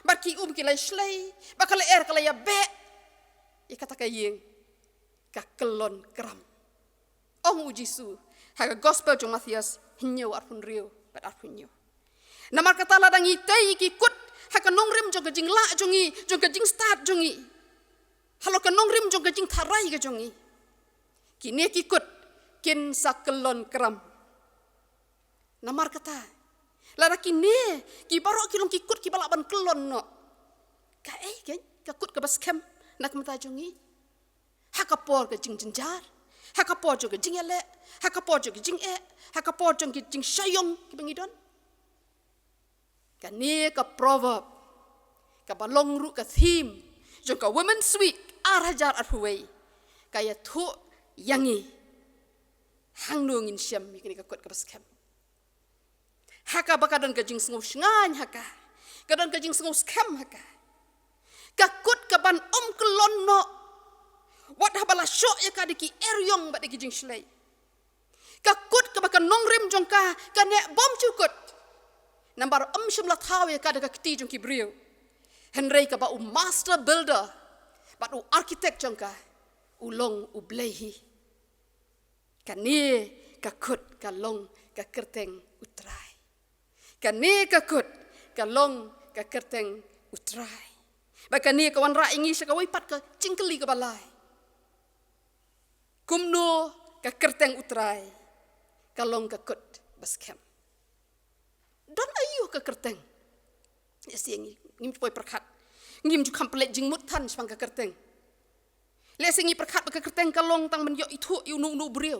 bad ki um ki la shlei bad ka lyer ka la ïabeh, ïa kata ka ïing ka kyllon kram. Ong u Jisu ha ka gospel jong Mathaios hynñiew, arphew hynriew bad arphew hynñiew. Namar kata lada ngi tei ki kut ha ka nongrim jong ka jinglah jong ngi, jong ka jingstad jong ngi, halor ka nongrim jong ka jingtharai ka jong ngi, kine ki kut kin sa kyllon kram. Namar kata lada kine ki baroh ki long ki kut kiba lah ban kyllon noh, kaei kein ka kut kaba skhem na ka bynta jong ngi? Ha ka por ka jingjynjar, ha ka por jong ka jingïaleh, ha ka por jong ka jingeh, ha ka por jong ka jingshah ïong kiba ngi don. Kane ka proverb kaba long ruh ka theme jong ka Women's Week ar hajar arphew wei ka ïathuh ïa ngi hangno ngin shem ïa kane ka kut kaba skhem. Ha kaba ka don ka jingsngew shngaiñ ha ka, ka don ka jingsngew skhem ha ka, ka kut kaban ym kyllon noh wat haba la shoh ïa ka da ki eriong bad da ki jingshlei. Ka kut kaba ka nongrim jong ka ka neh bymjukut. Namar ym shym la thaw ïa ka da ka kti jong ki briew, hynrei kaba u master builder bad u architect jong ka u long U Blei hi. Kane ka kut ka long ka kyrteng U Trai. Kane ka kut ka long ka kyrteng U Trai. Bad kane ka wanrah ïa ngi sha kawei pat ka jingkylli kaba lai. Kumno ka kyrteng U Trai ka long ka kut ba skhem? Don aïu ka kyrteng? Lehse ngi, ngim ju poi pyrkhat, ngim ju kham pynleit jingmut than shaphang ka kyrteng. Lehse ngi pyrkhat ba ka kyrteng ka long tang ban ïoh ithuh ïa uno uno u briew.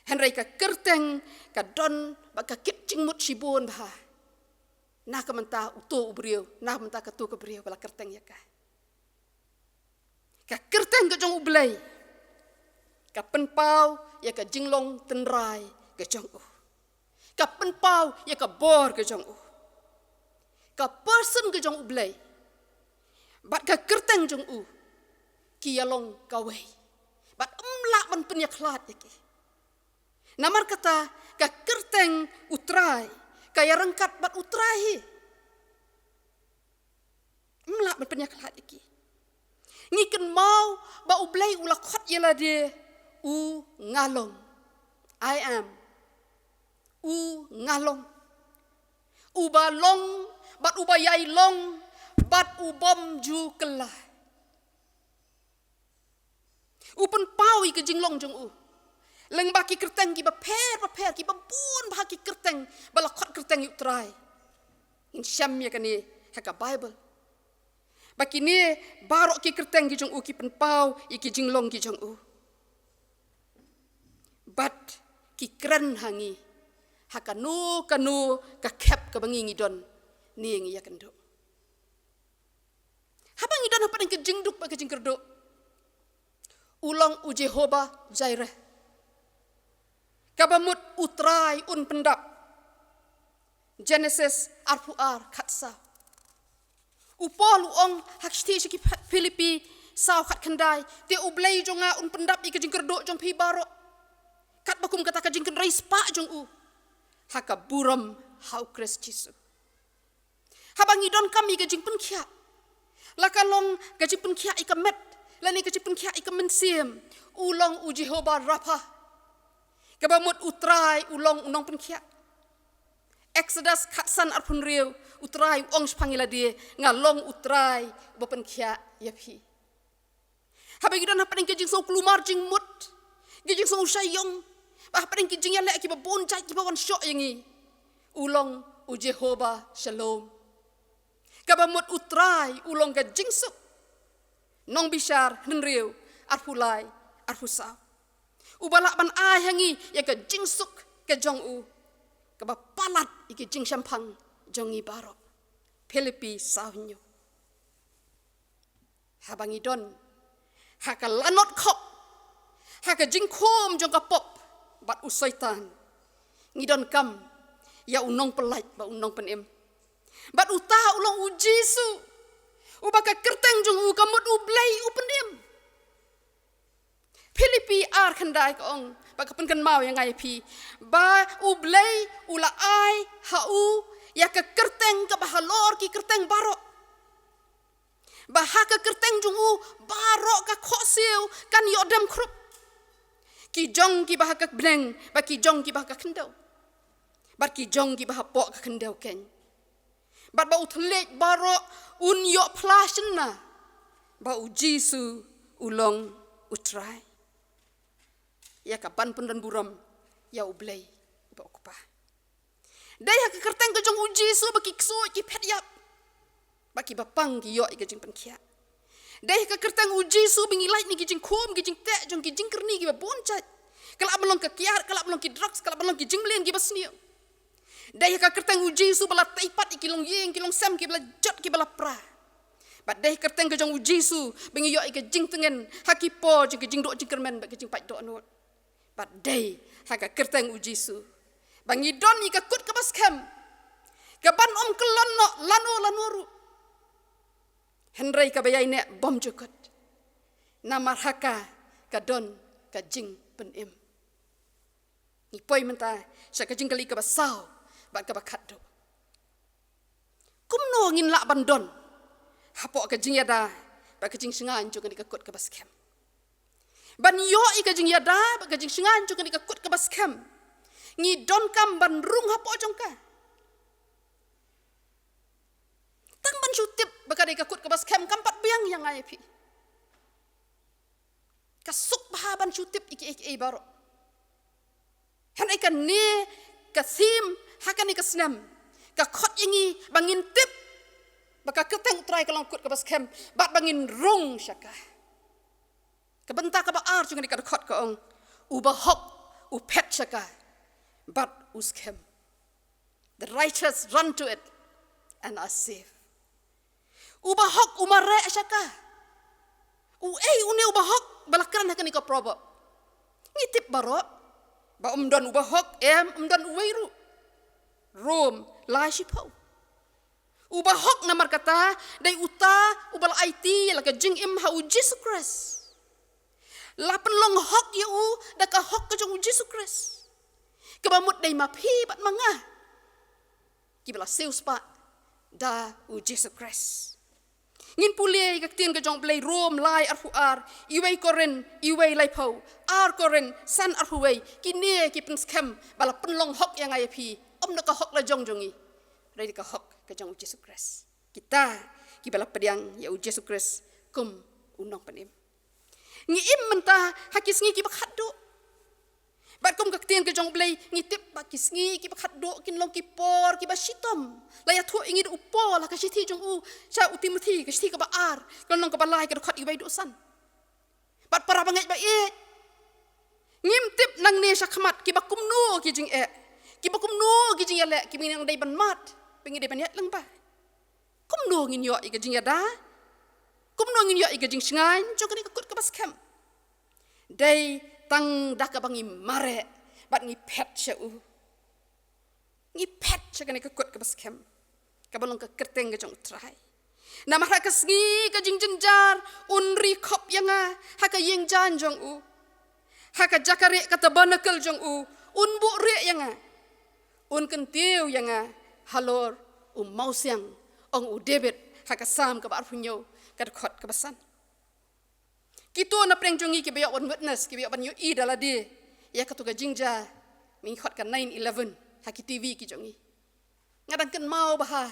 Hynrei ka kyrteng ka don bad ka kit jingmut shibun bha na ka bynta uto u briew, na ka bynta kato ka briew ba la kyrteng ïa ka. Ka kyrteng ka jong U Blei ka pynpaw ïa ka jinglong tynrai ka jong u, ka pynpaw ïa ka bor ka jong u. Ka person ka jong U Blei bad ka kyrteng jong u ki ïalong kawei bad ym lah ban pynïakhlad ïa ki. Namar kata ka kyrteng U Trai ka ïaryngkat bad U Trai hi. Ym lah ban pynïakhlad ïa ki. Ngi kynmaw ba U Blei u la khot ïa lade U Nga Long. I am U Nga Long. Uba long bad uba ïai long bad u bym ju kylla. U pynpaw ïa ka jinglong jong u lyngba ki kyrteng kiba pher bapher, kiba bun bha ki kyrteng ba la khot kyrteng ïa U Trai. Ngin shem ïa kane ha ka Baibl. Ba kine baroh ki kyrteng ki jong u ki pynpaw ïa ki jinglong ki jong u. Bad ki kren ha ngi ha kano kano ka khep kaba ngi ngi don ne ngi ïakynduh. Haba ngi don hapdeng ka jingduk bad ka jingkyrduh, u long U Jehobah Jireh, kaba mut U Trai un pyndap. Genesis arphew ar khatsaw. U Paul u ong ha ka shithi sha ki Philippi saw khatkhyndai, te U Blei jong nga un pyndap ïa ka jingkyrduh jong phi baroh katba kum kata ka jingkynrei spah jong u ha ka burom ha U Khrist Jisu. Haba ngi donkam ïa ka jingpynkhiah, la ka long ka jingpynkhiah ïa ka met lane ka jingpynkhiah ïa ka mynsiem, u long U Jehobah Rapha, kaba mut U Trai u long u nongpynkhiah. Exodus khatsan arphew hynriew, U Trai u ong shaphang ïa lade, nga long U Trai uba pynkhiah ïa phi. Haba ngi don hapdeng ki jingsngew kulmar jingmut, ki jingsngew shah ïong, ba hapdeng ki jingïaleh kiba bun jait kiba wan shoh ïa ngi, u long U Jehobah Shalom, Kaba mut U Trai u long ka jingsuk. Nongbishar hynriew, arphew lai, arphew saw. Uba lah ban ai ha ngi ïa ka jingsuk ka jong u, kaba palat ïa ki jingshemphang jong ngi baroh. Philippi saw hynñiew. Haba ngi don ha ka lanot khop, ha ka jingkhum jong ka pop bad u Soitan, ngi donkam ïa u nongpyllait bad u nongpynim. Bad uta u long U Jisu, uba ka kyrteng jong u ka mut U Blei u pynim. Philippi ar khyndai ka ong, ba ka pynkynmaw ïa nga ïa phi, ba U Blei u la ai ha u ïa ka kyrteng kaba halor ki kyrteng baroh. Ba ha ka kyrteng jong u baroh ka khohsiew kan ïoh dem khrup. Ki jong kiba ha ka bneng, bad ki jong kiba ha ka khyndew, bad ki jong kiba hapoh ka khyndew keiñ. Bad ba u thylliej baroh un ïoh phla shynna ba U Jisu u long U Trai. Ïa ka ban pyndonburom ïa U Blei bad U Kpa. Dei ha ka kyrteng ka jong U Jisu ba ki ksuid ki phet ïap, bad kiba pang ki ïoh ïa ka jingpynkhiah. Dei ha ka kyrteng U Jisu ba ngi lait na ki jingkhum ki jingteh jong ki jingkyrni kiba bun jait. Ka lah ban long ka kiad, ka lah ban long ki drugs, ka lah ban long ki jingmlien kiba sniew. Dei ha ka kyrteng U Jisu ba la tei pat ïa ki longïing ki longsem, kiba la jot kiba la pra. Bad dei ha ka kyrteng ka jong U Jisu ba ngi ïoh ïa ka jingtngen ha ki por jong ka jingduh jingkyrmen bad ka jingpait dohnud. Bad dei ha ka kyrteng U Jisu ba ngi don ïa ka kut kaba skhem, ka ban ym kyllon noh lano lano ruh, hynrei kaba ïaineh bymjukut. Namar ha ka ka don ka jingpynim. Ngi poi mynta sha ka jingkylli kaba saw bad kaba khatduh. Kumno ngin lah ban don hapoh ka jingïada bad ka jingshngaiñ jong kane ka kut kaba skhem? Ban ïoh ïa ka jingïada bad ka jingshngaiñ jong kane ka kut kaba skhem, ngi donkam ban rung hapoh jong ka. Tang ban shu tip ba ka dei ka kut kaba skhem kam pat biang ïa nga ïa phi. Ka suk bha ban shu tip ïa kiei kiei baroh. Hynrei kane ka theme ha kane ka snem ka khot ïa ngi ba ngin tip ba ka kyrteng U Trai ka long kut kaba skhem bad ba ngin rung sha ka. Ka bynta kaba ar jong kane ka dkhot ka ong, u bahok u phet sha ka bad u skhem. The righteous run to it and are saved. U bahok u mareh sha ka. Uei une u bahok ba la kren ha kane ka proverb? Ngi tip baroh ba ym don u bahok, em, ym don uwei ruh. Rom lai shiphew. U bahok namar kata dei uta uba la aiti ïa la ka jingim ha U Jisu Khrist. La pynlong hok ïa u da ka hok ka jong U Jisu Khrist. Kaba mut dei ma phi bad ma nga kiba la siewspah da U Jisu Khrist. Ngin pule ïa ka ktien ka jong U Blei, Rom lai arphew ar, uwei Korinth uwei laiphew, ar Korinth san arphew wei, kine ki pynskhem ba la pynlong hok ïa nga ïa phi, ym da ka hok la jong jong ngi, hynrei da ka hok ka jong U Jisu Khrist. Kita kiba la pdiang ïa U Jisu Khrist kum u nongpynim. Ngi im mynta ha ki sngi kiba khatduh. Bad kum ka ktien ka jong U Blei ngi tip ba ki sngi kiba khatduh kin long ki por kiba shitom. La ïathuh ïa ngi da u Paul ha ka shithi jong u sha u Timothi, ka shithi kaba ar, ka lynnong kaba lai, ka dkhot uwei haduh san. Bad para bangeit ba ïeit, ngim tip nangne shakhmat kiba kumno ki jingeh, kiba kumno ki jingïaleh kiba ngi nang dei ban mad, ba ngi dei ban ïaid lyngba. Kumno ngin ïoh ïa ka jingïada? Kumno ngin ïoh ïa ka jingshngaiñ jong kane ka kut kaba skhem? Dei tang da kaba ngi mareh bad ngi phet sha u. Ngi phet sha kane ka kut kaba skhem, kaba long ka kyrteng ka jong U Trai. Namar ha ka sngi ka jingjynjar un ri khop ïa nga ha ka ïing jaiñ jong u. Ha ka jaka rieh, ka tabernacle jong u, un buh rieh ïa nga. Un kyntiew ïa nga halor u mawsiang, ong u David ha ka Salm kaba arphew hynñiew, ka dkhot kaba san. Kito na pdeng jong ngi kiba ïoh ban witness, kiba ïoh ban ïohi da lade ïa kato ka jingjia, mynta ka nine eleven ha ki T V ki jong ngi. Nga dang kynmaw bha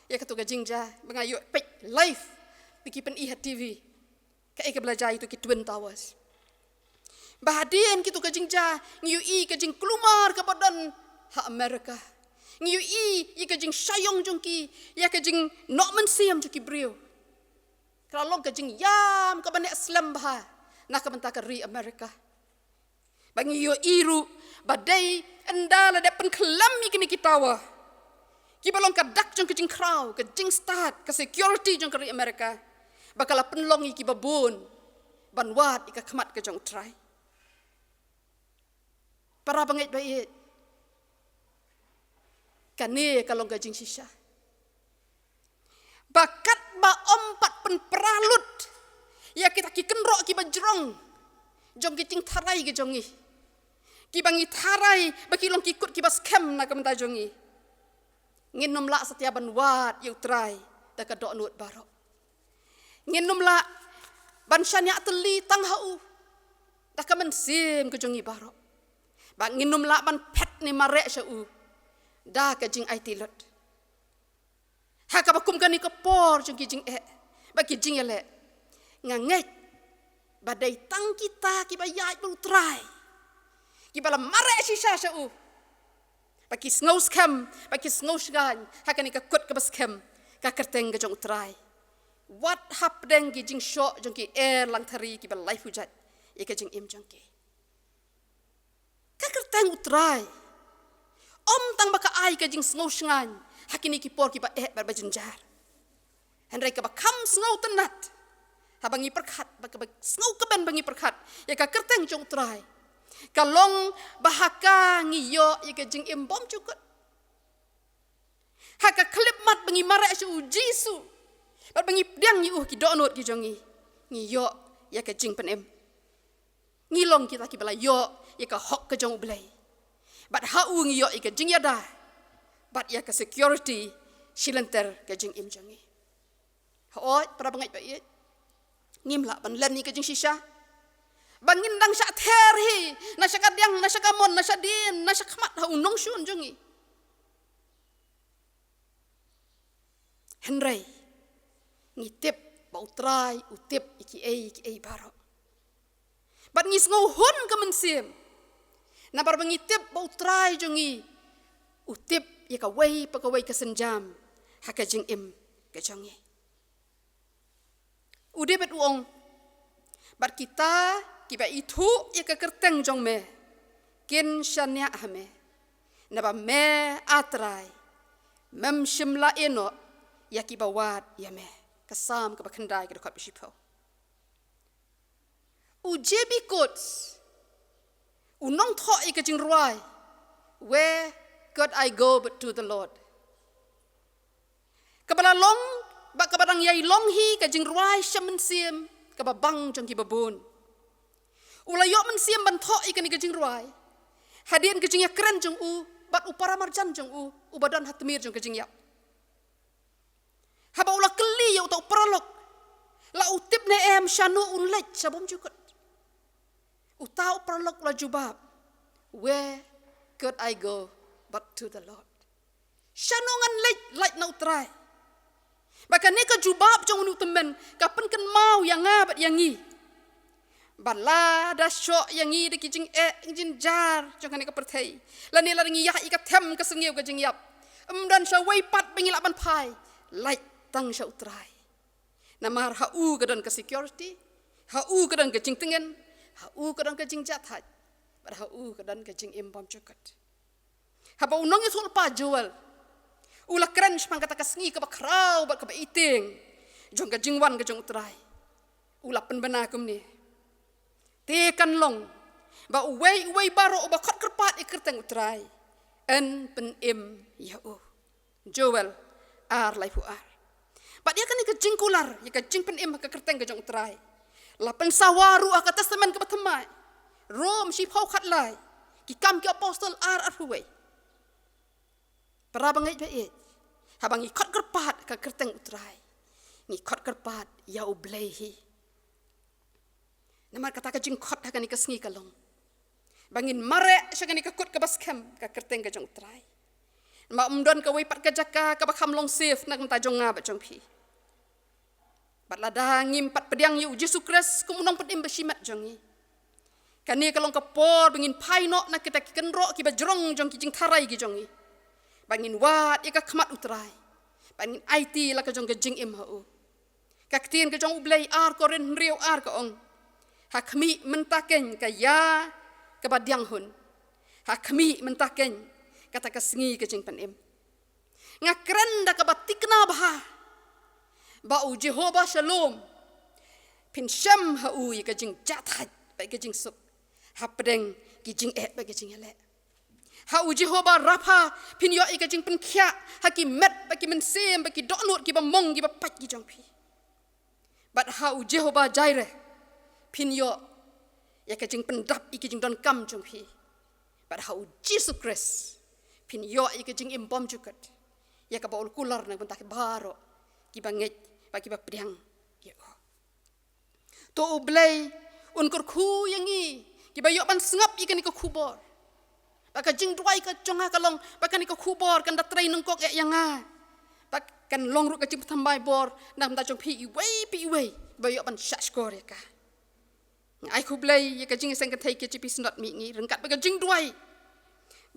ïa kato ka jingjia ba nga ïoh peit live ba ki pyni ha T V. Kaei kaba la jia ïa kito ki Twin Towers. Ba hadien kito ka jingjia ngi ïohi ka jingkulmar kaba don ha America. Ngi ïohi ïa ka jingshah ïong jong ki ïa ka jingnoh mynsiem jong ki briew. Ka la long ka jingïam kaba neh slem bha na ka bynta ka ri Amerika. Ba ngi ïohi ruh ba dei ynda la dep pynkhlem ïa kine ki tower, kiba long ka dak jong ka jingkhraw, ka jingstad, ka security jong ka ri Amerika, ba ka la pynlong ïa kiba bun ban wad ïa ka khmat ka jong U Trai. Para bangeit ba ïeit, kane ka long ka jingshisha. Ba katba ym pat pynpra lut ïa kita ki kynroh kiba jrong jong ki jingtharai ki jong ngi, kiba ngi tharai ba ki long ki kut kiba skhem na ka bynta jong ngi, ngin ym lah satia ban wad ïa U Trai da ka dohnud baroh. Ngin ym lah ban shaniah tylli tang ha U da ka mynsiem ka jong ngi baroh. Ba ngin ym lah ban phet ne mareh sha U da ka jingaiti lut. Ha kaba kum kane ka por jong ki jingeh bad ki jingïaleh, nga ngeit ba dei tang kita kiba ïaid bad U Trai, kiba la mareh shisha sha U, ba ki sngew skhem, ba ki sngew shngaiñ ha kane ka kut kaba skhem, ka kyrteng ka jong U Trai. Wat hapdeng ki jingshoh jong ki erlang thari kiba laiphew jait ïa ka jingim jong ki, ka kyrteng U Trai ym tang ba ka ai ka jingsngew shngaiñ ha kine ki por kiba eh bad ba jynjar, hynrei kaba kham sngewtynnat, haba ngi pyrkhat, ba kaba sngewkmen ba ngi pyrkhat ïa ka kyrteng jong U Trai, ka long ba ha ka ngi ïoh ïa ka jingim bymjukut. Ha ka khyllipmat ba ngi mareh sha U Jisu bad ba ngi pdiang ïa U ha ki dohnud ki jong ngi, ngi ïoh ïa ka jingpynim. Ngi long kita kiba la ïoh ïa ka hok ka jong U Blei. Bad ha U ngi ïoh ïa ka jingïada bad ïa ka security shilynter ka jingim jong ngi. Hooid, para bangeit ba ïeit, ngim lah ban len ïa ka jingshisha ba ngin dang shah ther hi na sha kadiang, na sha kamon, na shadien, na shakhmat ha u nongshun jong ngi. Hynrei ngi tip ba U Trai u tip ïa kiei kiei baroh. Bad ngi sngew hun ka mynsiem namar ba ngi tip ba U Trai jong ngi u tip ïa kawei pa kawei ka sienjam ha ka jingim ka jong ngi. U David u ong, bad kita kiba ithuh ïa ka kyrteng jong me kin shaniah ha me, naba me, A Trai, mem shym la ïehnoh ïa kiba wad ïa me. Ka Salm kaba khyndai, ka dkhot ba shiphew. U J B Coates u nongthoh ïa ka jingrwai Where Could I Go But to the Lord, kaba la long bad kaba dang ïai long hi ka jingrwai sha mynsiem kaba bang jong kiba bun. U la ïoh mynsiem ban thoh ïa kane ka jingrwai hadien ka jingïakren jong u bad u paramarjan jong u, uba don ha tmier jong ka jingïap. Haba u la kylli ïa uta u paralok, la u tip ne em shano un leit sha bymjukut, uta u paralok u la jubab, "Where could I go but to the Lord?" Shano ngan leit, lait na U Trai. Ba kane ka jubab jong une u tymmen ka pynkynmaw ïa nga bad ïa ngi ba lada shoh ïa ngi da ki jingeh jingjynjar jong kane ka pyrthei, lane lada ngi ïaid ïa ka them ka sngew ka jingïap, ym don sha wei pat ba ngi lah ban phai, lait tang sha U Trai. Namar ha u ka don ka security, ha u ka don ka jingtngen, ha u ka don ka jingjahthait, bad ha u ka don ka jingim bymjukut. Haba u nongïathuhlypa Joel u la kren shaphang kata ka sngi kaba khraw bad kaba itieng jong ka jingwan ka jong U Trai, u la pynbna kumne, "Te kan long ba uwei uwei baroh uba khot kyrpad ïa ka kyrteng U Trai yn pynim ïa u." Joel ar, laiphew ar. Bad ïa kane ka jingkular ïa ka jingpynim ha ka kyrteng ka jong U Trai la pynsawa ruh ha ka Testament kaba thymmai, Rom shiphew khatlai, Ki Kam ki Apostol ar, arphew wei. Para bangeit ba ïeit, haba ngi khot kyrpad ka kyrteng U Trai, ngi khot kyrpad ïa U Blei hi. Namar kata ka jingkhot ha kane ka sngi ka long ba ngin mareh sha kane ka kut kaba skhem, ka kyrteng ka jong U Trai. Namar ym don kawei pat ka jaka kaba kham long safe na ka bynta jong nga bad jong phi. Bad lada ngim pat pdiang ïa U Jisu Khrist kum u nongpynim bashimet jong ngi, kane ka long ka por ba ngin phai noh na kita ki kynroh kiba jrong jong ki jingtharai ki jong ngi. Ba ngin wad ïa ka khmat U Trai. Ba ngin aiti la ka jong ka jingim ha u. Ka ktien ka jong U Blei, ar Korinth hynriew ar, ka ong: Ha khmih mynta keiñ ka ïa kaba diang hun. Ha khmih mynta keiñ kata ka sngi ka jingpynim. Nga kren da kaba thikna bha ba U Jehobah Shalom, phin shem ha u ïa ka jingjahthait bad ka jingsuk hapdeng ki jingeh bad ka jingïaleh. Ha U Jehobah Rapha phin ïoh ïa ka jingpynkhiah ha ki met bad ki mynsiem bad ki dohnud kiba mong kiba pait ki jong phi. Bad ha U Jehobah Jireh phin ïoh ïa ka jingpyndap ïa ka jingdonkam jong phi. Bad ha U Jisu Khrist phin ïoh ïa ka jingim bymjukut, ïa kaba u la kular na ka bynta ki baroh kiba ngeit bad kiba pdiang ïa u. To U Blei un kyrkhu ïa ngi kiba ïoh ban sngap ïa kane ka khubor. Ba ka jingduwai ka jong nga ka long ba kane ka khubor kan da trei nyngkong eh ïa nga. Ba kan long ruh ka jingpynthymmai bor na ka bynta jong phi iwei pa iwei ba ïoh ban shahshkor ïa ka. Nga ai khublei ïa ka jingïaseng kynthei K J P Synod Mihngi ryngkat bad ka jingduwai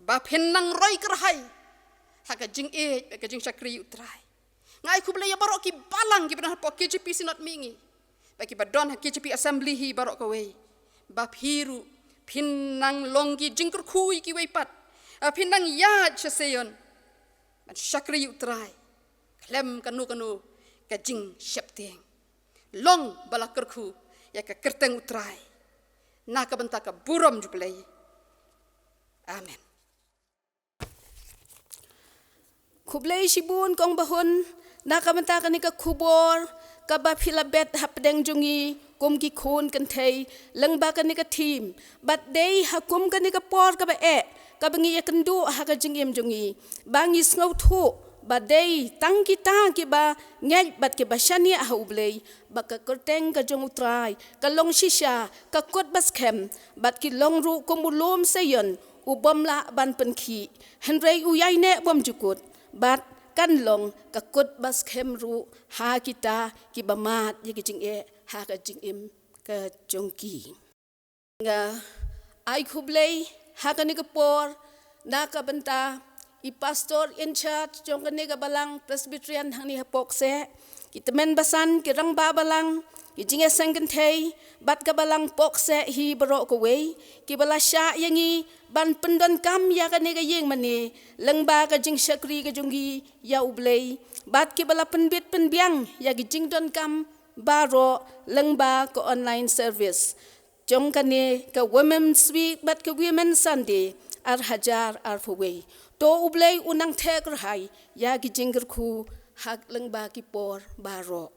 ba phin nang roi kyrhai ha ka jingïeit bad ka jingshakri U Trai. Nga ai khublei ïa baroh ki balang kiba don hapoh K J P Synod Mihngi, ba kiba don ha K J P Assembly hi baroh kawei, ba phi ruh phin nang long ki jingkyrkhu ïa kiwei pat, ba phin nang ïaid sha Seion ban shakri U Trai khlem kano kano ka jingsheptieng. Long ba la kyrkhu ïa ka kyrteng U Trai na ka bynta ka burom U Blei. Amen. Khublei shibun kong Bahun na ka bynta kane ka khubor kaba phi la bet hapdeng jong ngi kum ki khun kynthei lyngba kane ka theme. Bad dei ha kum kane ka por kaba eh kaba ngi ïakynduh ha ka jingim jong ngi ba ngi sngewthuh ba dei tang kita kiba ngeit bad kiba shaniah ha U Blei ba ka kyrteng ka jong U Trai ka long shisha, ka kut ba skhem, bad ki long ruh kum u lum Seion u bym lah ban pynkhih, hynrei u ïaineh bymjukut, bad kan long ka kut ba skhem ruh ha kita kiba mad ïa ka jingeh ha ka jingim ka jong ki. Nga ai khublei ha kane ka por na ka bynta i pastor in charge jong kane ka balang Presbyterian hangne ha Pokse, ki tymmen basan, ki rangbah balang, ki jingïaseng kynthei bad ka balang Pokse hi baroh kawei, kiba la shah ïa ngi ban pyndonkam ïa kane ka ïing mane lyngba ka jingshakri ka jong ngi ïa U Blei, bad kiba la pynbit pynbiang ïa ki jingdonkam baroh lyngba ka online service jong kane ka Women's Week bad ka Women's Sunday ar hajar arphew wei. To U Blei un nang theh kyrhai ïa ki jingkyrkhu ha lyngba ki por baroh.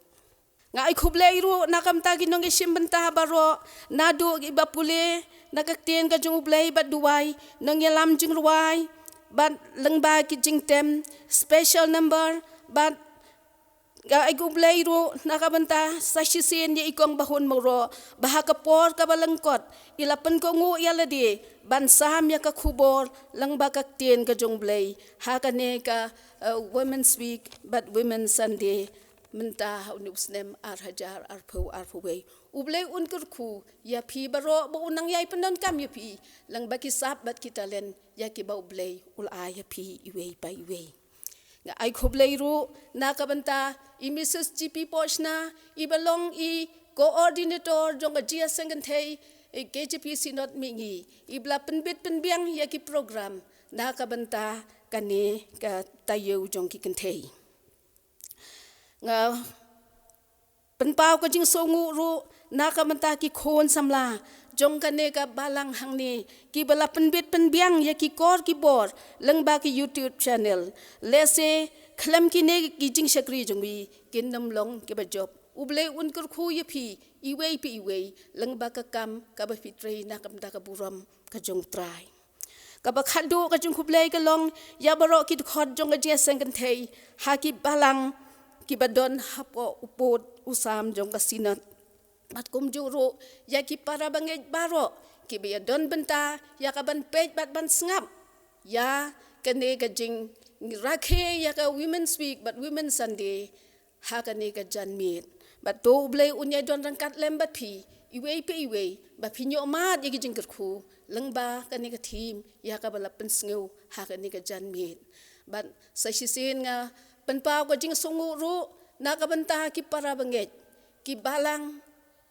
Nga ai khublei ruh na ka bynta ki nongïashim bynta baroh, naduh kiba pule na ka ktien ka jong U Blei bad duwai, nongïalam jingrwai bad lyngba ki jingtem, special number, bad nga ai khublei ruh na ka bynta sa shisien ïa i kong Bahun Mawroh ba ha ka por kaba lyngkot i la pynkohnguh ïa lade ban sam ïa ka khubor lyngba ka ktien ka jong U Blei ha kane ka, eh, Women's Week bad Women's Sunday mynta ha une u snem ar hajar arphew arphew wei. U Blei un kyrkhu ïa phi baroh ba un nang ïai pyndonkam ïa phi lyngba ki sap bad ki talent ïa kiba U Blei u la ai ïa phi iwei pa iwei. Nga ai khublei ruh na ka bynta i Missus G P Poshna, iba long i coordinator jong ka jingïaseng kynthei, eh, K J P Synod Mihngi, iba la pynbit pynbiang ïa ki program na ka bynta kane ka taïew jong ki kynthei. Nga pynpaw ka jingsngewnguh ruh na ka bynta ki khun samla jong kane ka balang hangne, kiba la pynbit pynbiang ïa ki kor ki bor lyngba ki YouTube channel. Lehse khlem kine ki jingshakri jong ngi kin nym long kiba jop. U Blei un kyrkhu ïa phi iwei pa iwei lyngba ka kam kaba phi trei na ka bynta ka burom ka jong U Trai. Kaba khatduh ka jingkhublei ka long ïa baroh ki dkhot jong ka jingïaseng kynthei ha ki balang kiba don hapoh u pud u sam jong ka Synod. Bad kumjuh ruh ïa ki para bangeit baroh kiba ïadon bynta ïa ka ban peit bad ban sngap ïa kane ka jingrakhe ïa ka Women's Week bad Women's Sunday ha kane ka janmiet. Bad to U Blei un ïai don ryngkat lem bad phi iwei pa iwei ba phin ïoh mad ïa ki jingkyrkhu lyngba kane ka theme ïa kaba la pynsngew ha kane ka janmiet. Bad sa shisien nga pynpaw ka jingsngewnguh ruh na ka bynta ki para bangeit, ki balang,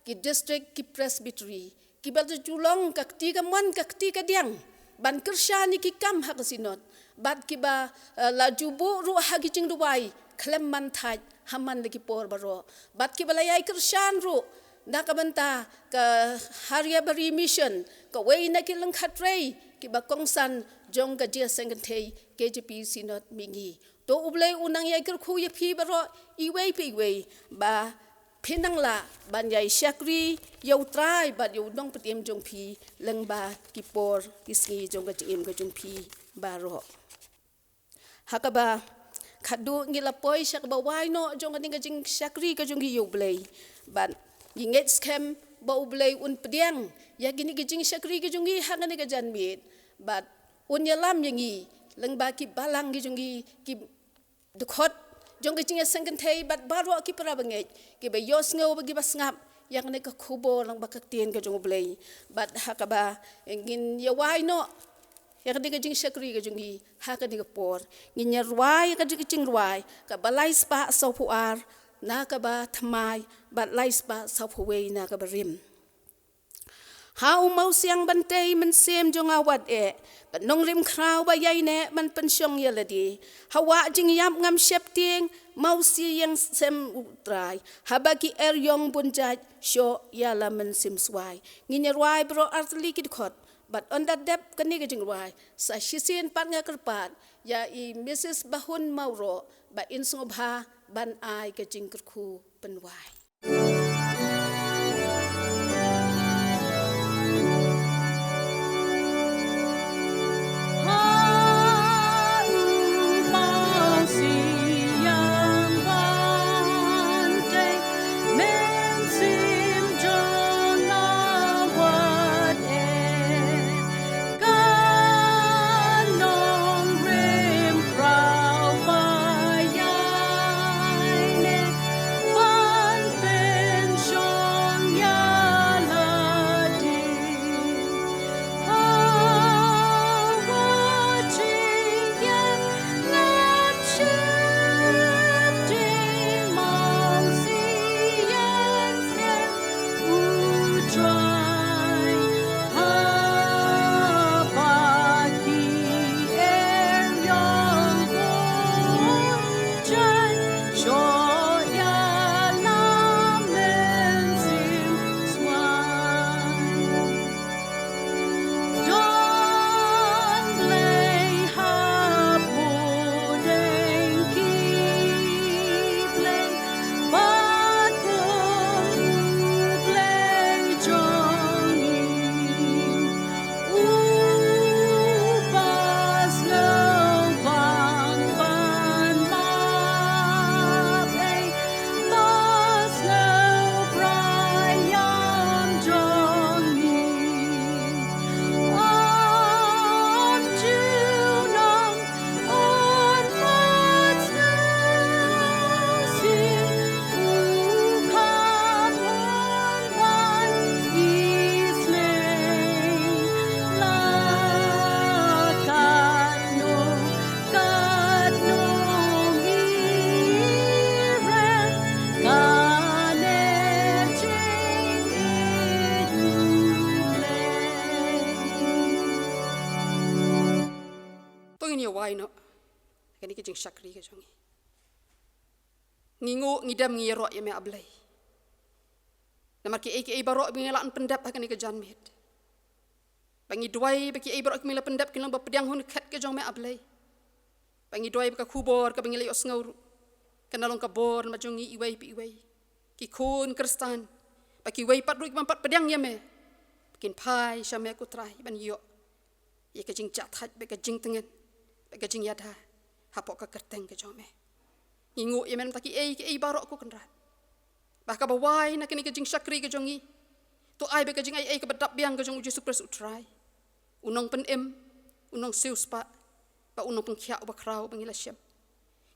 ki district, ki presbytery, kiba ju long ka kti kamon ka kti kadiang ban kyrshan ïa ki kam ha ka synod, bad kiba, eh, la ju buh ruh ha ki jingduwai khlem man thait ha man la ki por baroh, bad kiba la ïai kyrshan ruh na ka bynta ka Hariabari Mission, kawei na ki lyngkha trei kiba kongsan jong ka Jingïaseng Kynthei K J P Synod Mihngi. To U Blei un nang ïai kyrkhu ïa phi baroh, iwei pa iwei, ba phin nang lah ban ïai shakri ïa U Trai bad ïa u nongpynim jong phi lyngba ki por ki sngi jong ka jingim ka jong phi baroh. Ha kaba khatduh ngi la poi sha kaba wai noh jong kane ka jingshakri ka jong ngi ïa U Blei. Bad ngi ngeit skhem ba U Blei un pdiang ïa kine ki jingshakri ki jong ngi ha kane ka janmiet. Bad un ïalam ïa ngi lyngba ki balang ki jong ngi, ki dkhot jong ka Jingïaseng Kynthei bad baroh ki para bangeit kiba ïohsngew bad kiba sngap ïa kane ka khubor lyngba ka ktien ka jong U Blei. Bad ha kaba ngin ïa wai noh ïa kane ka jingshakri ka jong ngi ha kane ka por, ngin ïa rwai ïa kane ka jingrwai kaba lai spah sawphew ar, na kaba thymmai, bad lai spah sawphew wei na kaba rim. Ha u mawsiang ban tei mynsiem jong nga wat eh, ka nongrim khraw ba ïai neh ban pynshong ïa lade. Ha wah jingïap ngam sheptieng, mawsiang sem U Trai, haba ki er ïong bun jait shoh ïa la mynsiem swai. Ngin ïa rwai baroh artylli ki dkhot, bad ynda dep kane ka jingrwai, sa shisien pat nga kyrpad ïa i Mrs Bahun Mawroh ba in sngewbha ban ai ka jingkyrkhu pynwai. To ngin ïa wai noh kane ka jingshakri ka jong ngi. Ngi nguh, ngi dem, ngi ïaroh ïa me, A Blei. Namar kiei kiei baroh ba ngi la pyndep ha kane ka janmiet, ba ngi duwai ba kiei baroh ba ngi la pyndep kin long ba pdiang ha u khet ka jong me, A Blei. Ba ngi duwai ba ka khubor kaba ngi la ïohsngew ruh kan long ka bor na jong ngi iwei pa iwei, ki khun Khristan, ba kiwei pat ruh ki bym pat pdiang ïa me, ba kin phai sha me, ko Trai, ban ïoh ïa ka jingjahthait bad ka jingtngen bad ka jingïada hapoh ka kyrteng ka jong me. Ngi nguh ïa me namar kiei kiei baroh, ko Kynrad, ba ha kaba wai na kane ka jingshakri ka jong ngi, to ai ba ka jingaiei kaba dap biang ka jong U Jisu Khrist U Trai, U Nongpynim, U Nongsiewspah, bad U Nongpynkhiah uba khraw ba ngi la shem,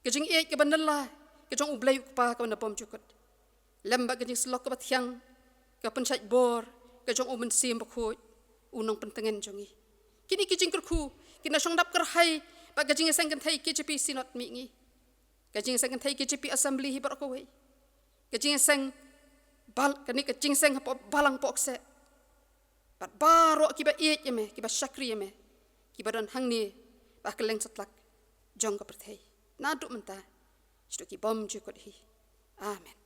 ka jingïeit kaba nylla ka jong U Blei U Kpa kaba nabym jukut, lem bad ka jingsyllok kaba thiang, ka pynshait bor ka jong U Mynsiem Bakhuid, U Nongpyntngen jong ngi. Kine ki jingkyrkhu kin da shong dap kyrhai ka jingïaseng kynthei K J P Synod Mihngi, ka jingïaseng kynthei K J P Assembly hi baroh kawei, ka jingïaseng bal, kane ka jingïaseng hapoh Balang Pohkseh, bad baroh kiba ïeit ïa me, kiba shakri ïa me, kiba don hangne bad ha kylleng satlak jong ka pyrthei, naduh mynta shaduh ki bymjukut hi. Amen.